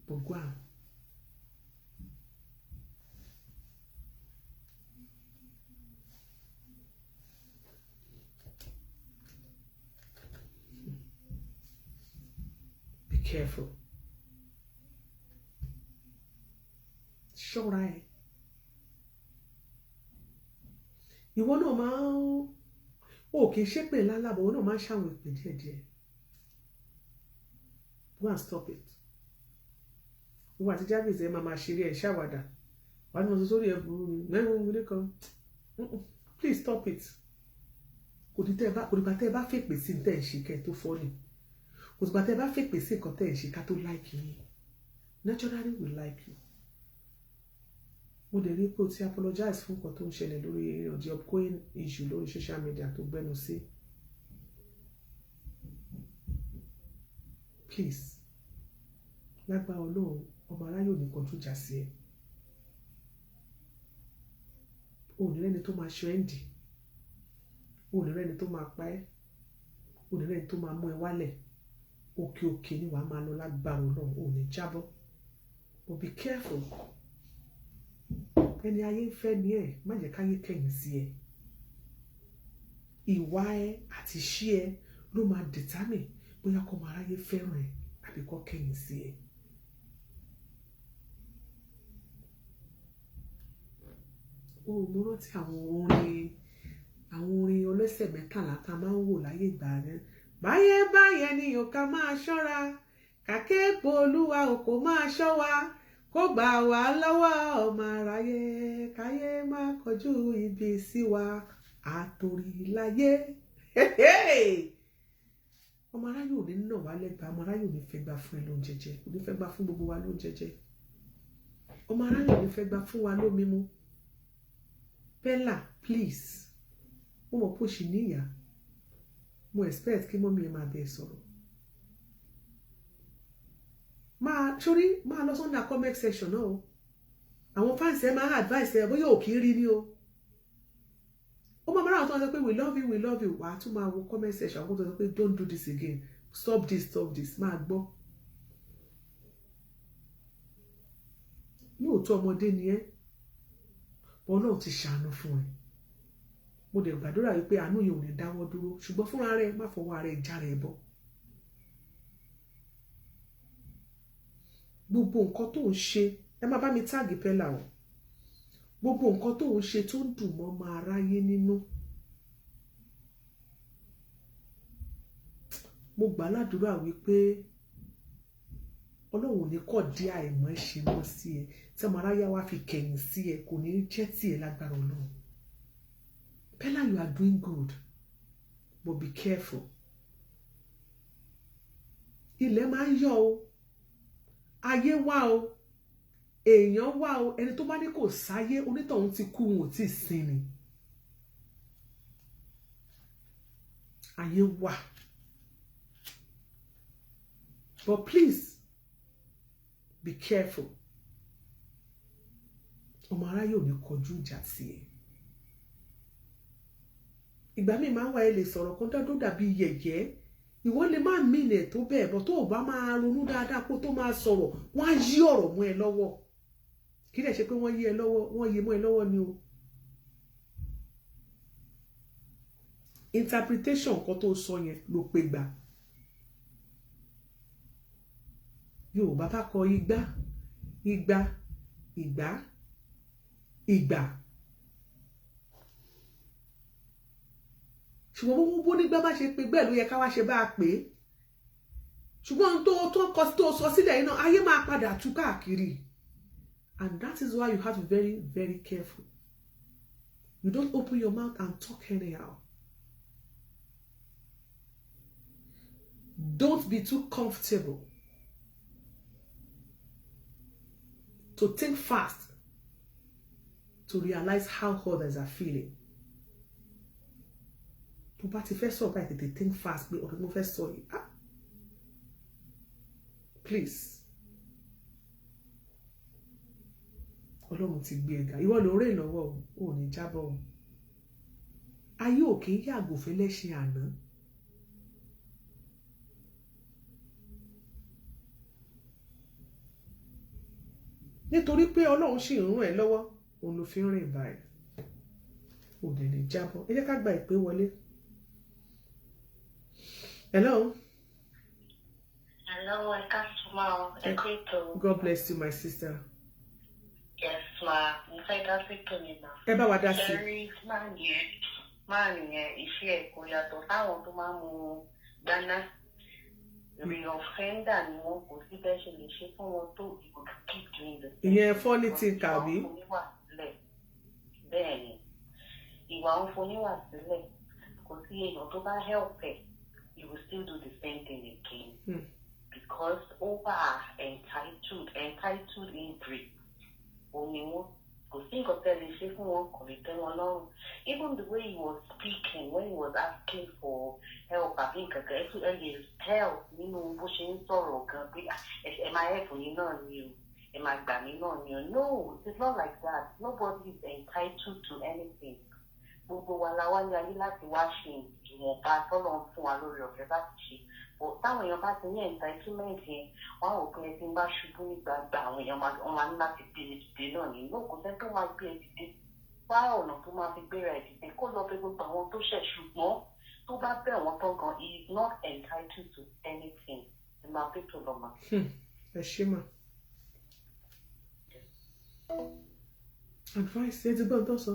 Speaker 1: gbogbo àwọn be careful, ṣọ́ra ẹ. Ìwọ náà máa ń, o kì í ṣépè lálábọ̀, ìwọ náà máa ń ṣàwọn ìpè díẹ̀díẹ̀. Go and stop it. Ìwọ àti Jarvis, ẹ máa máa ṣeré, ẹ ṣàwàdà, wàá ní mo sọ sórí ẹ burú ni mẹ́rin ilé kan. Please stop it. Kò ní tẹ́ ẹ bá, kò nígbà tẹ́ ẹ bá fèpè sí ní tẹ́ ẹ ṣe kẹ́ ẹ tó fọ́ ni. Kò nígbà tẹ́ ẹ bá fèpè sí nǹkan tẹ́ ẹ ṣe ká tó like yín. Naturally, we like you. Mo dẹ̀ rí pé o ti apologize fún nǹkan tó ń ṣẹlẹ̀ lórí the upcoming issue lórí social media tó gbẹnu sí. Please, lágbára Ọlọ́run, ọmọ aráyò ní kọjú ìjà sí ẹ. O ò ní rẹ́ni tó máa ṣe ẹ́ ń dì, o ò ní rẹ́ni tó máa pa ẹ́, o ò ní rẹ́ni tó máa mú ẹ wálẹ̀. Òkè òkè ni wàá máa lọ lágbára Ọlọ́run, o ò ní jábọ́. But be careful. Ẹni ayé ń fẹ́ ni ẹ, má jẹ́ káyé kẹ̀yìn sí ẹ. Ìwà ẹ àti ṣí ẹ ló máa determine bóyá kọ́ máa ráyé fẹ́ràn ẹ àbí kọ́ kẹ̀yìn sí ẹ. O, mo rántí àwọn orin ọlọ́sẹ̀ 13 tá a máa ń wò láyé ìgbà rẹ. Báyé báyẹn ni ò ká máa ṣọ́ra, kàkéèpọ̀ Olúwa ò kò máa ṣọ́ wa, kó gbà wá lọ́wọ́ ọmọ aráyé, káyé má kọjú ibi sí wa, àtòrí láyé. Ọmọ aráyé ò ní nà wá lẹ́gbàá, ọmọ aráyé ò ní fẹ́ gbà fún ẹ lóúnjẹ jẹ, ò ní fẹ́ gbà fún gbogbo wa lóúnjẹ jẹ, ọmọ aráyé ò ní fẹ́ gbà fún wa lómi mu. Bella, please, mo mọ̀ pé o ṣì níyà. Mo expect kí mummy ẹ máa bẹ̀ sọ̀rọ̀. Máa sórí, máa lọ sọ́ndà comment section náà o. Àwọn fans ẹ máa advice ẹ, bóyá ò kí ń rí ni o. Ó máa máa tó ń sọ pé, "We love you, we love you." Wàá tún máa wo comment section, àwọn tó sọ pé, "Don't do this again, stop this, stop this." Máa gbọ́. Lóòótọ́, ọmọdé ni ẹ́. Ọlọ́run ti ṣàánú fún ẹ. Mo dẹ̀ gbàdúrà wípé àánú yìí ò ní dáwọ́ dúró, ṣùgbọ́n fúnra rẹ, má fọwọ́ ara ẹ jára ẹ bọ́. Gbogbo nǹkan tó ń ṣe, ẹ má bá mi tag Pella o. Gbogbo nǹkan tó ń ṣe tó ń dùn mọ́ máa ráyé nínú, mo gbà ládùúrà wípé Ọlọ́run ò ní kọ̀ dí àìmọ́ ṣe mọ́ sí ẹ tí ọmọ aráyá wa fi kẹ̀yìn sí ẹ, kò ní jẹ́ tiẹ̀ lágbára Ọlọ́run. Pella, you are doing good, but be careful. Ilẹ̀ máa ń yọ̀ o, ayé wá o, èèyàn wá o. Ẹni tó bá ní kò sáyé, onítọ̀hún ti kú, wọn ò tí ì sin ni. Ayé wà, but please be careful. Ọmọ aráyé ò ní kọjú ìjà sí ẹ. Ìgbà míì máa ń wá, ẹ lè sọ̀rọ̀ kan tó dàbí yẹ̀yẹ́, ìwọ lè má mìnà ẹ̀ tó bẹ́ẹ̀ bọ́. Tó o bá máa ronú dáadáa kó tó máa sọ̀rọ̀, wọ́n á yí ọ̀rọ̀ mọ́ ẹ lọ́wọ́. Kí lè ṣe pé wọ́n yí ẹ lọ́wọ́, wọ́n yí mọ́ ẹ lọ́wọ́ ni o. Interpretation nǹkan tó sọ yẹn ló pe gbà. Yorùbá bá kọ igbá, igba, ìgbà, ìgbà, ṣùgbọ́n bó nígbà bá ṣe pé bẹ́ẹ̀ ló yẹ ká wá ṣe bá a pè é. Ṣùgbọ́n ohun tó kọ tó sọ sílẹ̀ yìí náà, ayé máa padà tú káàkiri, and that is why you have to be very, very careful. You don't open your mouth and talk anyhow. Don't be too comfortable to think fast to realize how others are feeling. Tó bá ti fẹ́ sọ̀rọ̀ báyìí, tètè think fast pé ọ̀rọ̀ tí mo fẹ́ sọ yìí, ah, please. Ọlọ́run ti gbé ẹ ga, ìwọ ló rè lọ́wọ́ o, ò ní jábọ́ o. Ayé ò kì í yàgò fẹ́lẹ́ṣin àná. Nítorí pé Ọlọ́run sì ń ràn ẹ́ lọ́wọ́, òun ló fi ń rìn báyìí, ò dẹ̀ ní jábọ́. Ẹ jẹ́ ká gba ìpè wọlé. Hello.
Speaker 2: Hello, ẹ káàsán máa o, ẹ kú ètò.
Speaker 1: God bless you, my sister.
Speaker 2: Yes, ma, mo fẹ́ dá sí ètò ni ma.
Speaker 1: Ẹ bá wa dá sí.
Speaker 2: Ṣé rí máà yẹn, iṣẹ́ ẹ̀ kò yàtọ̀ sáwọn tó máa ń mu gbaná. Re-offender ni wọn. Kò sí bẹ́ẹ̀ ṣe lè ṣe fún wọn tó, you would keep doing the same.
Speaker 1: Ìyẹn funny thing kàbí.
Speaker 2: Ìwà ń foníwà sílẹ̀. Bẹ́ẹ̀ ni, ìwà ń foníwà sílẹ̀. Kò sí èèyàn tó bá help ẹ̀, you will still do the same thing again. Because ó wà entitled, entitled inbred òun ni wọn. Kò sí nǹkan tẹ́ lè ṣe fún wọn, kò lè tẹ́ wọn lọ́rùn. Even the way he was speaking when he was asking for help àbí nǹkan kan, ẹ tún ẹ lè tell nínú bó ṣe ń sọ̀rọ̀ gan pé, "Ah, ẹ máa help yín náà ni o, ẹ máa gbà mí náà ni o." No, it is not like that. Nobody is entitled to anything. Gbogbo wa la wá ní ayé láti wá ṣe ìwọ̀nba tọ́lọ̀ ń fún wa lórí ọ̀fẹ́ láti ṣe. But táwọn èèyàn bá ti ní entitlement yẹn, wọn á wò pé ẹ ti ń bá ṣubú ní gbangba, àwọn èèyàn máa wọn máa ní láti gbé e dìde náà ní. No, kò sẹ́ni tó máa gbé e dìde. Wá ọ̀nà tó máa fi gbéra ẹ̀ dìde, kó lọ bẹ̀ gbogbo àwọn tó ṣẹ̀. Ṣùgbọ́n tó bá bẹ̀ wọ́n tán gan, he is not entitled to anything. Ẹ máa fi tó lọ mà.
Speaker 1: Ẹ ṣé mà. Advice ẹ ti gbọ́n tó sọ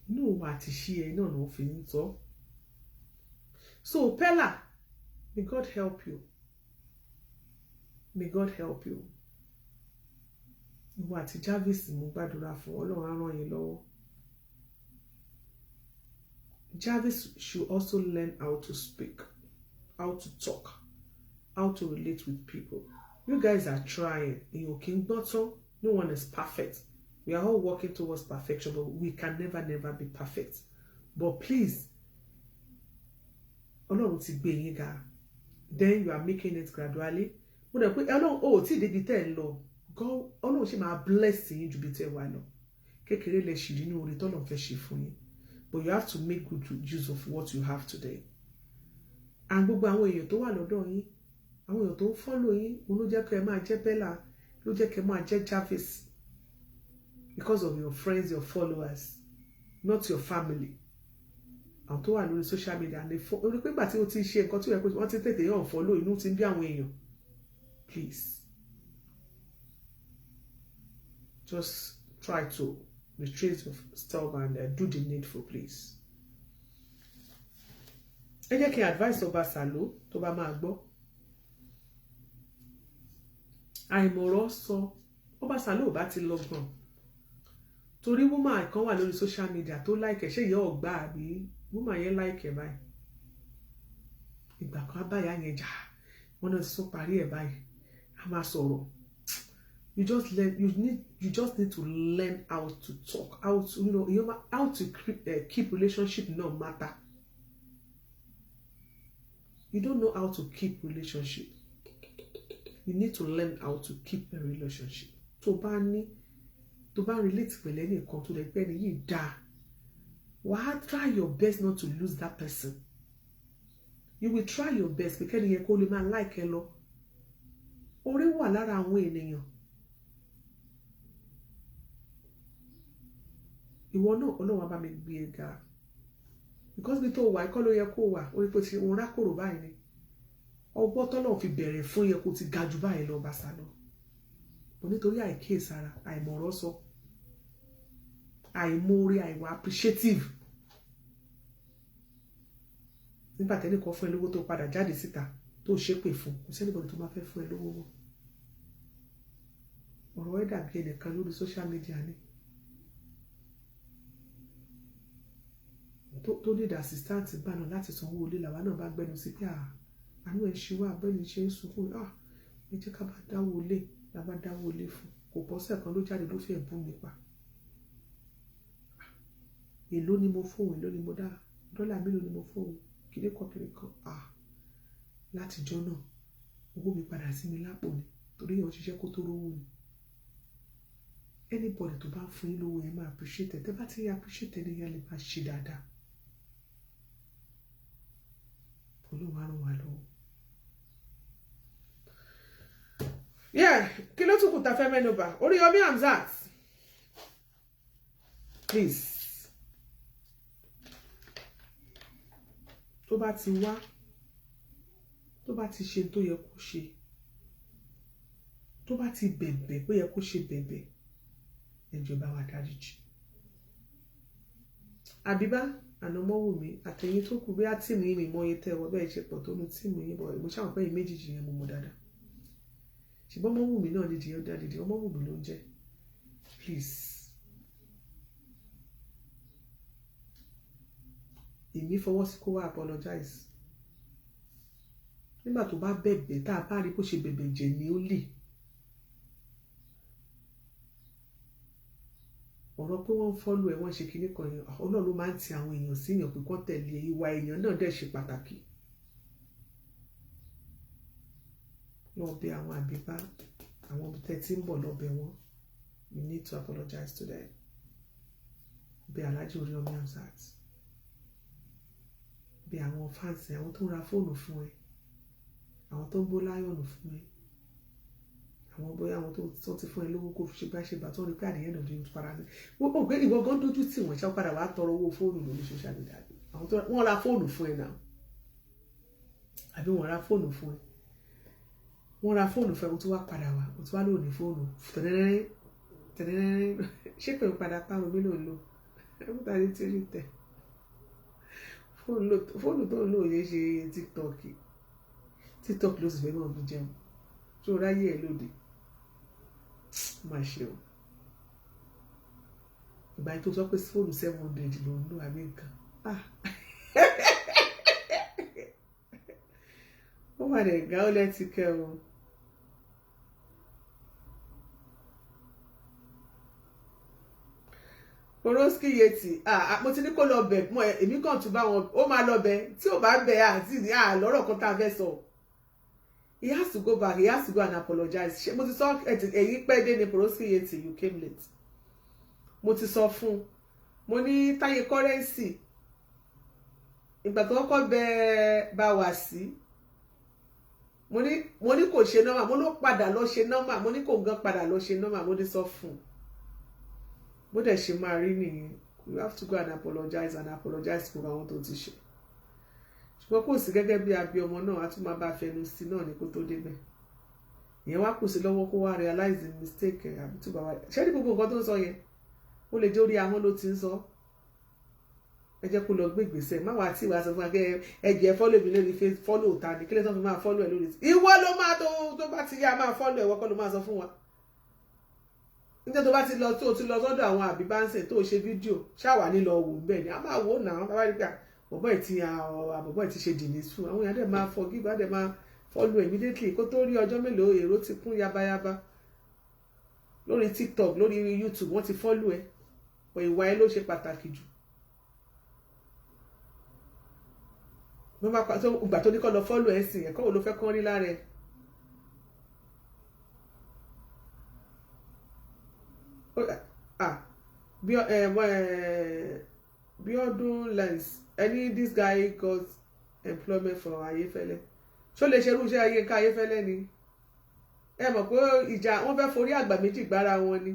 Speaker 1: inú òwò àti ṣí ẹ náà ló fi ń sọ. So Pella, may God help you, may God help you. Ìwọ àti Jarvis, mo gbàdúrà fún, Ọlọ́run á ràn yín lọ́wọ́. Jarvis should also learn how to speak, how to talk, how to relate with people. You guys are trying. Èèyàn kì í gbọ́n tán. No one is perfect. We are all working towards perfection, but we can never, never be perfect. But please, Ọlọ́run ti gbé yín ga. Then you are making it gradually. Mo dẹ̀ pé Ọlọ́run ò tí ì débi tẹ́ ẹ lọ. Ọlọ́run ṣì máa bless yín ju bí tẹ́ ẹ wà lọ. Kékeré lẹ ṣì rí ní orí tọ́lọ́run fẹ́ ṣe fún yín. But you have to make good use of what you have today. And gbogbo àwọn èèyàn tó wà lọ́dọ̀ yín, àwọn èèyàn tó ń follow yín, òun ló jẹ́ kẹ́ ẹ máa jẹ́ Bella, ló jẹ́ kẹ́ ẹ máa jẹ́ Jarvis. Because of your friends, your followers, not your family. Àwọn tó wà lórí social media lè fọ orí pé ìgbà tí o ti ṣe nǹkan tí ó yẹ kó wọ́n ti tètè yàn follow, inú ti ń bí àwọn èèyàn. Please, just try to retrace yourself and do the needful, please. Ẹ jẹ́ kí n advice ọba Sàló tó bá máa gbọ́. Àìmọ̀rọ̀ sọ, ọba Sàló ò bá ti lọ gan. Torí woman kan wà lórí social media tó like ẹ̀, ṣé ìyá ọ̀gbá àbí woman yẹn like ẹ̀ báyìí. Ìgbà kan abáyá yẹn jà, wọ́n náà ti tún parí ẹ̀ báyìí. A máa sọ̀rọ̀. You just need to learn how to talk, how to you know how to keep relationship no matter. You don't know how to keep relationship. You need to learn how to keep a relationship. Tó bá ní, tó bá relate pẹ̀lú ẹnìkan tó lè pẹ́ ni yìí dáa, wàá try your best not to lose that person. You will try your best pé kẹ́ni yẹn kó lè máa like ẹ lọ. Orí wà lára àwọn ènìyàn. Ìwọ náà, Ọlọ́run á bá mi gbé e ga. Because bí tó wà ikọ́ ló yẹ kó wà, orí pé ti òun rákòrò báyìí ni. Ọgbọ́n tọ́lọ́run fi bẹ̀rẹ̀ fún yẹ kó ti ga jù báyìí lọ, bá sá lọ. But nítorí àìkíyèsára, àìmọ̀rọ̀ sọ, àìmoore, àìwà appreciative. Nígbà tẹ́nìkan fún ẹ lówó tó padà jáde síta tó ṣépè fún, kò sí anybody tó máa fẹ́ fún ẹ lówó mọ́. Ọ̀rọ̀ ẹ dàbí ẹnìkan lórí social media ni. Tó need assistant gbà náà láti sanwó ilé, làwa náà bá gbẹnu sí pé àánú ẹ̀ ṣe wá, abẹ́ni ṣe ń sunkún, ẹ jẹ́ ká bá dáwó ilé, la bá dáwó ilé fún. Kò bọ́sẹ̀ kan ló jáde ló fẹ́ bú mi pa. Èló ni mo fóun, èló ni mo dá, dọ́là mélòó ni mo fóun, kìnìkan kìnìkan. Látijọ́ náà, owó mi padà sí mi lápò ni, torí èèyàn ṣiṣẹ́ kó tó rówó ni. Anybody tó bá ń fún yín lówó, ẹ máa appreciate ẹ. Tẹ́ bá ti appreciate ẹni yẹn, lè máa ṣe dáadáa. Olúwa ràn wá lọ́wọ́. Yeah, kí ló tún kù tá fẹ́ mẹ́nu bà? Oríyọmí Hamzat, please, tó bá ti wá, tó bá ti ṣe tó yẹ kó ṣe, tó bá ti bẹ̀bẹ̀ bó yẹ kó ṣe bẹ̀bẹ̀, ẹ jọ̀ọ́ bá wa dáríjì. Àbíbá Àná Ọmọ́wùmí àtẹ̀yìn tó kù, bí á team yín, mi mọ iye tẹ́ ẹ wọ bẹ́ẹ̀ ṣe pọ̀ tó nu team yín bọ̀. Mo ṣàwọn pé yín méjìjì yẹn mo mọ̀ dáadáa, ṣùgbọ́n Ọmọ́wùmí náà nídìí ó dáadìí. Ọmọ́wùmí ló ń jẹ́. Please, èmi fọwọ́ sí kó wá apologize. Nígbà tó bá bẹ̀bẹ̀, tá a bá rí bó ṣe bẹ̀bẹ̀ jẹ̀ ní, ó lè ọ̀rọ̀ pé wọ́n ń follow ẹ̀, wọ́n ṣe kinní kan yẹn. Ọlọ́run ló máa ń ti àwọn èèyàn sí èèyàn pé kán tẹ̀lé. Ìwà èèyàn náà dẹ̀ ṣe pàtàkì. Lọ bẹ̀ àwọn àbíbá, àwọn ibi tẹ́ tí ń bọ̀, lọ bẹ̀ wọ́n. You need to apologize to them. Bẹ̀ Alhaji Oríyọmí Hamzat, bẹ̀ àwọn fans, àwọn tó ń ra fóònù fún ẹ, àwọn tó ń bó láyọ̀nù fún ẹ, àwọn bóyá àwọn tó ti fún ẹ lówó kó fi ṣe bá ṣe bá tó ń rí pé àdéhùn náà ló padà ní wọ́n pé ìwọ gan dójú tì wọ́n ṣá, padà wàá tọrọ owó fóònù lórí social media. Àwọn tó wọ́n ra fóònù fún ẹ náà, àbí wọ́n ra fóònù fún ẹ, wọ́n ra fóònù fún ẹ, o tún wá padà wá, o tún wá lóò ní fóònù tẹ̀lẹ́rẹ́ tẹ̀lẹ́rẹ́. Ṣé pé o padà pàrọ̀ mi ló ń lò ẹ̀múta ní tírí tẹ̀ fóònù tó ń lò yẹn ṣe TikTok? TikTok ló sì fẹ́ mọ̀ fi jẹun tó ráyè ẹ̀ lóde. Má ṣe o. Ìgbà yẹn tó sọ pé fóònù 700 ló ń lò àbí nǹkan, ah, ó mà dẹ̀ gá ó lẹ́tí kẹ́ o. Poroski Yeti, ah, mo ti ní kó lọ bẹ̀ mọ́ ẹ. Èmi kàn tún bá wọn, ó máa lọ bẹ̀. Tí ò bá bẹ̀, àti ní àlọ́rọ̀ kan tá a fẹ́ sọ. He has to go back, he has to go and apologize. Ṣé mo ti sọ èyí pẹ́ dé ni? Poroski Yeti, you came late. Mo ti sọ fún un, mo ní Táyé Currency, ìgbà tó kọ́kọ́ bẹ bá wà sí, mo ní kò ṣe normal. Mo ló padà lọ ṣe normal. Mo ní kò gan padà lọ ṣe normal. Mo ní sọ fún un, bó dẹ̀ ṣe máa rí nìyẹn. You have to go and apologize and apologize fún àwọn tó ti ṣe. Ṣùgbọ́n kò sí gẹ́gẹ́ bí abiyamọ náà, a tún máa bá fẹnu sí náà ní kó tó débẹ̀. Ìyẹn wá kù sí lọ́wọ́ kó wá realize the mistake ẹ̀, àbí tó bá wá ṣé ní gbogbo nǹkan tó ń sọ yẹn, ó lè jẹ́ orí ahọ́n ló ti ń sọ. Ẹ jẹ́ kó lọ gbé ìgbésẹ̀. Má wàá tí wàá sọ fún wa kẹ́ ẹ jẹ́ follow mi lórí face. Follow ta ni? Kílẹ̀ tó fi máa follow ẹ lórí? Ìwọ ló máa tó bá ti yá máa follow ẹ. Wọ́kọ́ ló máa sọ fún wa níjẹ́ tó bá ti lọ, tó ti lọ sọ́dọ̀ àwọn àbí bá ń sè tó ṣe fídíò ṣáwà nílọ wò bẹ́ẹ̀ ni a máa wò náà. Bá rí pé bọ̀bọ̀ ẹ̀ ti àbọ̀bọ̀ ẹ̀ ti ṣe dìní sùn, àwọn èèyàn dẹ̀ máa forgive, á dẹ̀ máa follow immediately. Kó tó rí ọjọ́ mélòó, èrò ti kún yabayaba lórí TikTok, lórí YouTube, wọ́n ti follow ẹ. Ọ̀ ìwà ẹ ló ṣe pàtàkì jù. Wọ́n bá tó ìgbà tó ní kọ́ lọ follow ẹ sìn, ẹ̀kọ́ wo ló fẹ́ kán rí lára ẹ? Ah, Biodun Lens, any this guy got employment for Ayefele. Ṣó lè ṣerú iṣẹ́ Yínká Ayefele ni? Ẹ mọ̀ pé ìjà wọ́n fẹ́ forí àgbà méjì gbára wọn ni.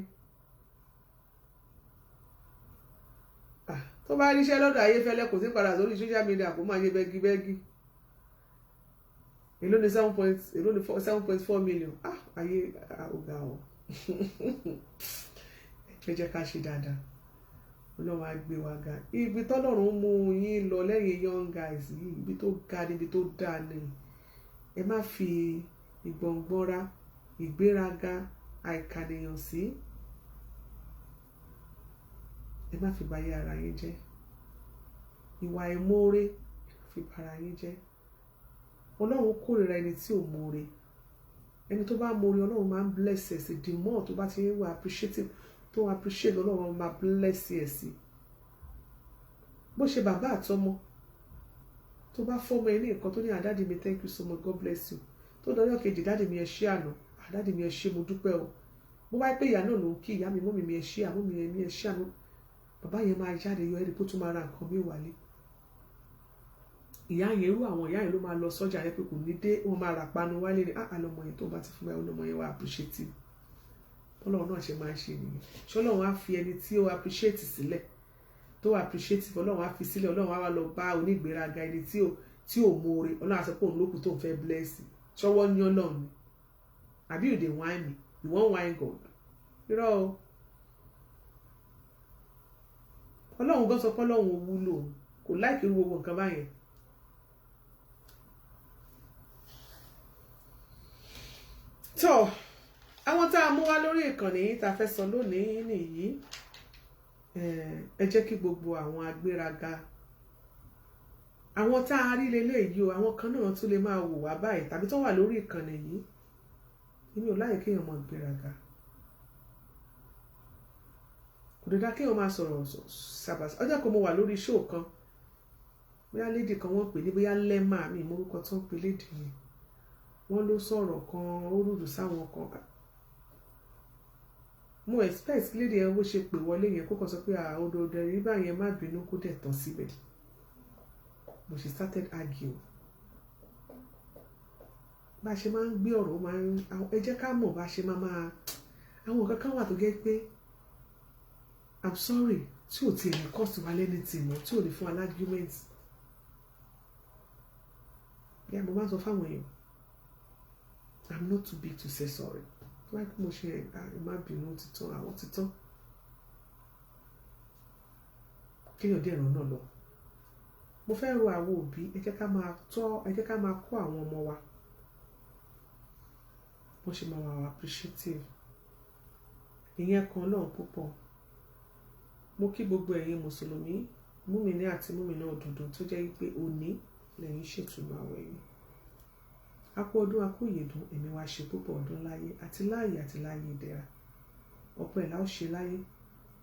Speaker 1: Tó bá ríṣẹ́ lọ́dọ̀ Ayefele, kò sí padà sórí social media kó máa ṣe bẹ́gibẹ́gi. Èló ni seven point, èló ni 7.4 million? Ah, ayé ọ̀gá o. Ẹ jẹ́ ká ṣe dáadáa, Ọlọ́run á gbé wa ga. Ibi tọ́lọ́run mú yín lọ lẹ́yìn young guys yìí, ibi tó ga níbi tó dáa ni. Ẹ má fi ìgbọ̀ngbọ́nra, ìgbéraga, àìkànìyàn sí, ẹ má fi báyé ara yín jẹ́. Ìwà ìmoore, ẹ má fi bara yín jẹ́. Ọlọ́run kórìíra ẹni tí ò moore. Ẹni tó bá moore, Ọlọ́run máa ń bless ẹ̀ sí. The more tó bá ti ń wà appreciative, tó appreciate, Ọlọ́run máa bless ẹ̀ sí. Bó ṣe bàbá àtọmọ, tó bá fọmọ ẹ ní nǹkan, tó ní, "Daddy mi, thank you so much, God bless you," tó dọjọ́ kejì, "Daddy mi, ẹ ṣé àná. Daddy mi, ẹ ṣé, mo dúpẹ́ o." Bó bá pé ìyá náà ló ń kí ìyá mi, "Mummy mi, ẹ ṣé àmú mi, ẹ ṣé àmú," bàbá yẹn máa jáde yọ ẹni kó tún máa ra nǹkan mi wálé. Ìyá yẹn, irú àwọn ìyá yẹn ló máa lọ sọ́jà yẹn pé kò ní dé, wọ́n máa rà panu wálé ni. Ah, àlọ́mọ yẹn tó bá ti fún mi, ọlọ́mọ yẹn wá appreciative. Ọlọ́run náà ṣe máa ń ṣe nìyẹn. Ṣọlọ́run á fi ẹni tí ó appreciate sílẹ̀, tó appreciative, Ọlọ́run á fi sílẹ̀, Ọlọ́run á wá lọ bá onígbéraga, ẹni tí ò moore? Ọlọ́run á sọ pé òun lókun tó ń fẹ́ bless. Ṣọwọ́ ní Ọlọ́run ni, àbí you dey whine me? You wan whine God? Irọ́ o. Ọlọ́run gan sọ pé Ọlọ́run ò wúlò. Kò like irú gbogbo nǹkan báyẹn. Tó àwọn tá a mú wá lórí ìkànnì yìí tá a fẹ́ sọ lónìí nìyí. Ẹ jẹ́ kí gbogbo àwọn agbéraga, àwọn tá a rí leléyìí o, àwọn kan náà tún lè máa wò wá báyìí tàbí tó wà lórí ìkànnì yìí. Èmi ò láyè kéèyàn máa gbéraga. Kò dáa kéèyàn máa sọ̀rọ̀ ṣàbàṣà. Ọjọ́ kan mo wà lórí show kan, bóyá lady kan wọ́n pè ní bóyá lẹ́mà mi ìmọ̀rúkọ tó ń pe lady yẹn. Wọ́n ló sọ̀rọ̀ kan, ó rúdù sáwọn kan. Mo expect lady yẹn bó ṣe pè wọlé yẹn kó kàn sọ pé òdòdó rí báyẹn, má bínú, kó dẹ̀ tán síbẹ̀. But she started arguing. Bá a ṣe máa ń gbé ọ̀rọ̀ máa ń, ẹ jẹ́ ká mọ̀ bá a ṣe máa máa, àwọn nǹkan kan wà tó jẹ́ pé I'm sorry tí ò tiẹ̀ ní cost wa lẹ́ni tì mọ́, tí ò ní fún wa argument. Bí mo máa ń sọ fáwọn èèyàn, I'm not too big to say sorry. Tó bá kí mo ṣe ẹ má bínú, ti tán, àwọn ti tán. Kéèyàn dé ìrànà lọ. Mo fẹ́ rọ àwọn òbí, ẹ jẹ́ ká máa tọ́, ẹ jẹ́ ká máa kọ́ àwọn ọmọ wa bó ṣe máa wà appreciative. Ìyẹn kan náà púpọ̀. Mo kí gbogbo ẹ̀yin mùsùlùmí, múmìnì àti múmìnà òdòdó tó jẹ́ wípé òní lẹ́yìn ṣètùnú àwẹ̀ yìí. A kú ọdún, a kú ìyèdún, èmi wá ṣe púpọ̀ ọdún láyé àti láàyè àti láàyè ìdẹ̀ra. Ọpẹ́ ẹ̀ la ó ṣe láyé.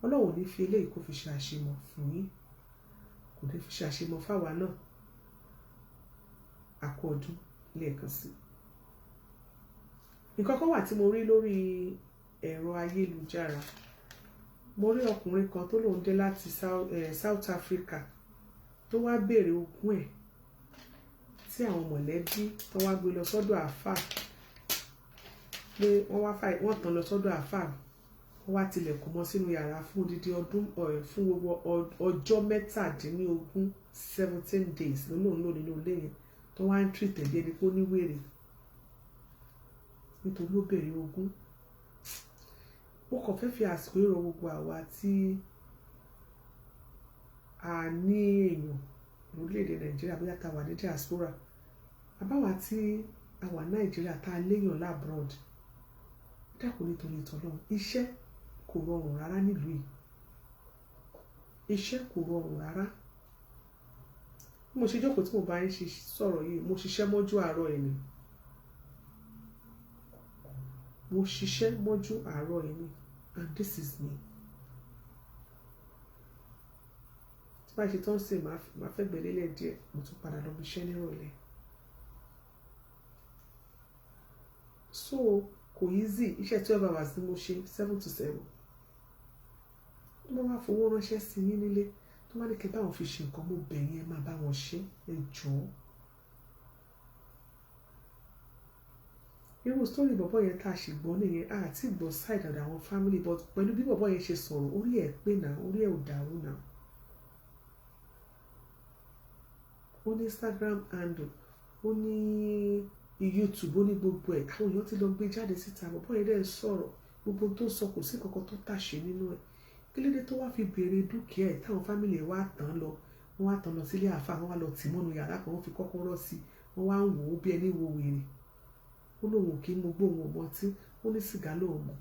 Speaker 1: Ọlọ́run ò ní fi eléyìí kó fi ṣe àṣemọ̀ fún yín, kò ní fi ṣe àṣemọ̀ fáwa náà. A kú ọdún lẹ́ẹ̀kan sí. Nǹkan kan wà tí mo rí lórí ẹ̀rọ ayélujára. Mo rí ọkùnrin kan tó lòún dé láti South Africa tó wá béèrè ogún ẹ̀ tí àwọn mọ̀lẹ́bí tó wá gbé lọ sọ́dọ̀ àáfà, pé wọ́n wá wọ́n tàn lọ sọ́dọ̀ àáfà, wọ́n wá tilẹ̀kùn mọ́ sínú yàrá fún odidi ọdún, fún gbogbo ọjọ́ 17, 17 days ló lòún lò nínú ilé yẹn, tó wá ń treat ẹ̀ bí ẹni pé ó ní wèrè nítorí ó béèrè ogún. Mo kàn fẹ́ fi àsìkò yìí rọ gbogbo àwa tí a ní èèyàn lórílẹ̀‐èdè Nàìjíríà, bóyá tá a wà ní diaspora, àbáwá tí a wà Nàìjíríà tá a léèyàn l'abroad. Dákun nítorí ìtọ́lọ́run, iṣẹ́ kò rọrùn rárá nílùú yìí. Iṣẹ́ kò rọrùn rárá. Bí mo ṣe jókòó tí mo bá ń ṣe sọ̀rọ̀ yìí, mo ṣiṣẹ́ mọ́jú àárọ̀ yìí ni. Mo ṣiṣẹ́ mọ́jú àárọ̀ yìí ni, and this is me. Tí bá ṣe tán sí, màá fẹ́ gbẹ̀lélẹ̀ díẹ̀, mo tún padà lọ bí iṣẹ́ nírọ̀lẹ́. So kò easy, iṣẹ́ 12 hours ni mo ṣe, 7 to 7. Mo wá fowó ránṣẹ́ sí yín nílé, tó bá ní kí n bá wọn fi ṣe nǹkan, mo bẹ̀ yín, ẹ máa bá wọn ṣe, ẹ jọ̀ọ́. Irú story bọ̀bọ̀ yẹn tá a ṣì gbọ́ nìyẹn, a ti gbọ́ side ọ̀dọ̀ àwọn family, but pẹ̀lú bí bọ̀bọ̀ yẹn ṣe sọ̀rọ̀, orí ẹ̀ pé náà, orí ẹ̀ ò dàrú náà. Ó ní Instagram handle, ó ní YouTube, ó ní gbogbo ẹ̀, àwọn èèyàn ti lọ gbé jáde síta. Bọ̀bọ̀ yẹn dẹ̀ ń sọ̀rọ̀, gbogbo tó sọ kò sí kankan tó tàṣe nínú ẹ̀. Kí ló dé tó wá fi béèrè dúkìá ẹ̀ táwọn family ẹ̀ wá tán lọ, wọ́n wá tán lọ sílé àáfà, wọ́n wá lọ tì mọ́nu yàrá kan, wọ́n fi kọ́kọ́rọ́ sí i, wọ́n wá ń wò ó bí ẹni wo wèrè. Ó lóun ò kí ń mu gbó, òun ò mọtí, ó ní sìgá lóun mu.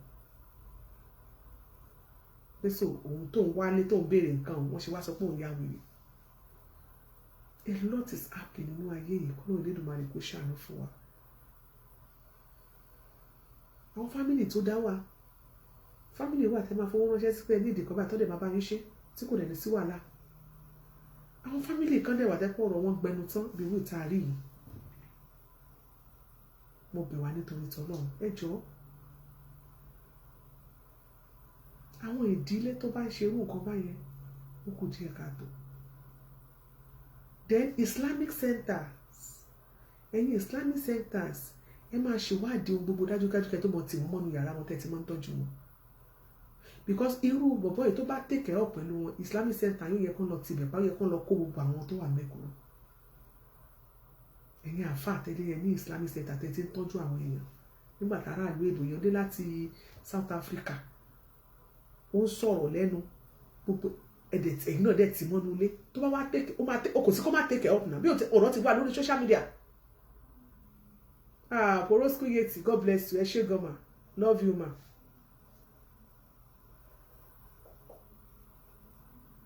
Speaker 1: Pé so òun tó ń wálé tó ń béèrè nǹkan òun, wọ́n ṣe wá sọ pé òun ya wèrè. A lot is happening nínú ayé yìí, kó lóun Elédùmarè kó ṣàánú fún wa. Àwọn family tó dá wà, family wà tẹ́ máa fowó ránṣẹ́ sí pé ní ìdí kan báyìí tó dẹ̀ máa bá yín ṣe tí kò dẹ̀ ní sí wàhálà. Àwọn family kan dẹ̀ wà tẹ́ pọ̀ ọ̀rọ̀ wọn gbẹnu tán bí irú ìta rí yìí. Mo bẹ̀ wá nítorí t'Ọlọ́run, ẹ jọ̀ọ́. Àwọn ìdílé tó bá ń ṣe irú nǹkan báyẹn, ó kù díẹ̀ káàtó. Then Islamic centers, ẹ̀yin Islamic centers, ẹ máa ṣèwádìí ohun gbogbo dájúdájú kẹ́ tó mọ̀ tì wọ́n mọ́nu yàrá wọn tẹ́ ti máa ń tọ́jú wọn. Because irú bọ̀bọ̀ yìí tó bá take care of pẹ̀lú wọn, Islamic center yóò yẹ kó lọ tibẹ̀ báwo yẹ kó lọ kó gbogbo àwọn tó wà mẹ́kọ̀ọ́. Ẹ̀yin àáfàá tẹ́lẹ̀ yẹn ní Islamic center tẹ́ ti ń tọ́jú àwọn èèyàn. Nígbà tá aráàlú èbò yẹn dé láti South Africa, ó ń sọ̀rọ̀ lẹ́nu gbogbo. Ẹ̀dẹ̀ ẹ̀yin náà dẹ̀ tì mọ́nú ilé. Tó bá wá take, ó máa take, ó kò sí kó má take up náà bí ọ̀rọ̀ ti wà lórí social media. Ah, Porosku Yeti, God bless you. Ẹ ṣé gan ma, love you ma.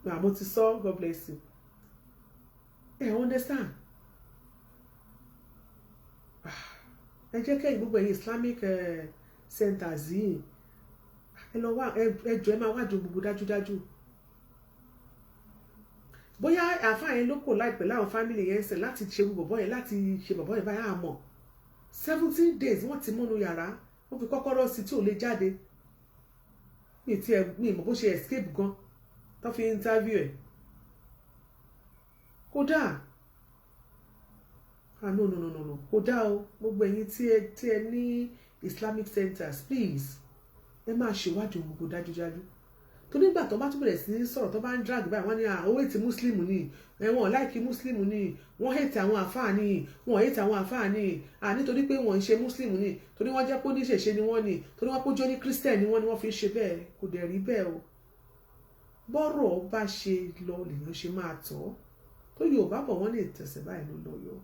Speaker 1: Na mo ti sọ, God bless you. Ẹ understand? Ẹ jẹ́ kẹ́yìn gbogbo ẹ̀yin Islamic centers yìí, ẹ lọ wá, ẹ jọ, ẹ máa wádìí gbogbo dájúdájú. Bóyá àáfàá yẹn ló kò láìpẹ́ láwọn family yẹn ń sìn láti ṣe bọ̀bọ̀ yẹn, láti ṣe bọ̀bọ̀ yẹn báyà, àmọ́ 17 days wọ́n ti múnú yàrá, wọ́n fi kọ́kọ́rọ́ sí tí ò lè jáde. Mi tiẹ̀ mi mọ̀ bó ṣe escape gan tó fi interview ẹ̀. Kódà, ah, no, no, no, no, no, kódà o. Gbogbo ẹ̀yin tí ẹ ní Islamic centers, please, ẹ máa ṣèwádìí ohun gbogbo dájúdájú, tó nígbà tó bá tún bẹ̀rẹ̀ sí ní sọ̀rọ̀, tó bá ń drag báyìí, wọ́n ní àwọn hate Muslim ni, wọ́n like Muslim ni, wọ́n hate àwọn àfáà ni, wọ́n hate àwọn àfáà ni, nítorí pé wọ́n ń ṣe Muslim ni, torí wọ́n jẹ́ pé oníṣẹ̀ṣe ni wọ́n ni, torí wọ́n pójó ní Christian ni wọ́n ni wọ́n fi ń ṣe bẹ́ẹ̀. Kò dẹ̀ rí bẹ́ẹ̀ o. Bọ́rọ̀ bá ṣe lọ lèèyàn ṣe máa tọ́ tó. Yorùbá bọ̀, wọ́n lè tẹ̀sẹ̀ báyìí ló lọ yọ.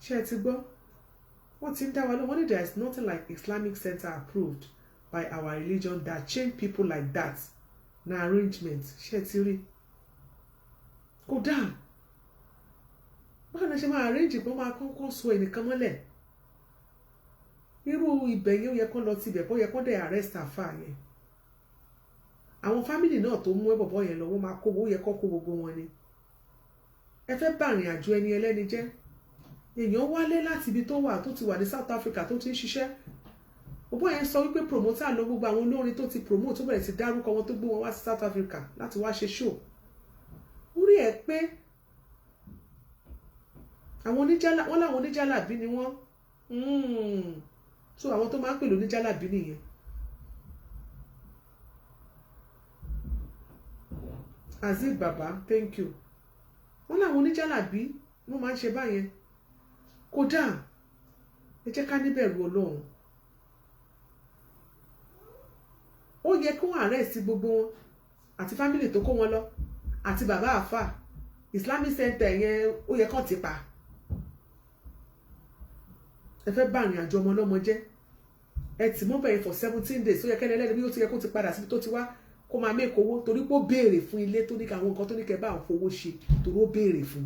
Speaker 1: Ṣé ẹ ti gbọ́? Wọ́n ti ń dá wa lóhùn. Wọ́n ní there is nothing like Islamic center approved by our religion that change people like that, na arrangement. Ṣé ẹ ti rí? Kódà, báwo ni ṣe máa arrange pé wọ́n máa kọ́kọ́ so ẹnìkan mọ́lẹ̀? Irú ibẹ̀ yẹn, ó yẹ kán lọ síbẹ̀, kó yẹ kán dẹ̀ arrest àfà yẹn. Àwọn family náà tó mú ẹ bọ̀bọ̀ yẹn lọ, wọ́n máa kó, ó yẹ kán kó gbogbo wọn ni. Ẹ fẹ́ bá ìrìn àjò ẹni ẹlẹ́ni jẹ́. Èèyàn wálé láti ibi tó wà, tó ti wà ní South Africa tó ti ń ṣiṣẹ́. Bọ̀bọ̀ yẹn sọ wípé promoter lọ, gbogbo àwọn olórin tó ti promote, tó bẹ̀rẹ̀ sí dárúkọ wọn, tó gbé wọn wá sí South Africa láti wá ṣe show. Orí ẹ̀ pé àwọn oníjàlá, wọn láwọn oníjàlábí ni wọ́n. So àwọn tó máa ń pè lóníjàlábí nìyẹn. Azeez Baba, thank you. Wọ́n láwọn oníjàlábí wọ́n máa ń ṣe báyẹn. Kódà, ẹ jẹ́ ká níbẹ̀rù Ọlọ́run. Ó yẹ kí wọ́n arrest gbogbo wọn, àti family tó kó wọn lọ, àti bàbá àfà Islamic center yẹn. Ó yẹ kán ti pa. Ẹ fẹ́ bá ìrìn àjò ọmọ ọlọ́mọ jẹ́. Ẹ tì mọ́ bẹ̀rẹ̀ for 17 days. Ó yẹ kẹ́lẹ́ lẹ́nu bí ó ti yẹ kó ti padà síbi tó ti wá, kó máa make owó, torí pé ó béèrè fún ilé tó ní ká àwọn nǹkan tó ní kẹ́ bá àwọn fowó ṣe, torí ó béèrè fún.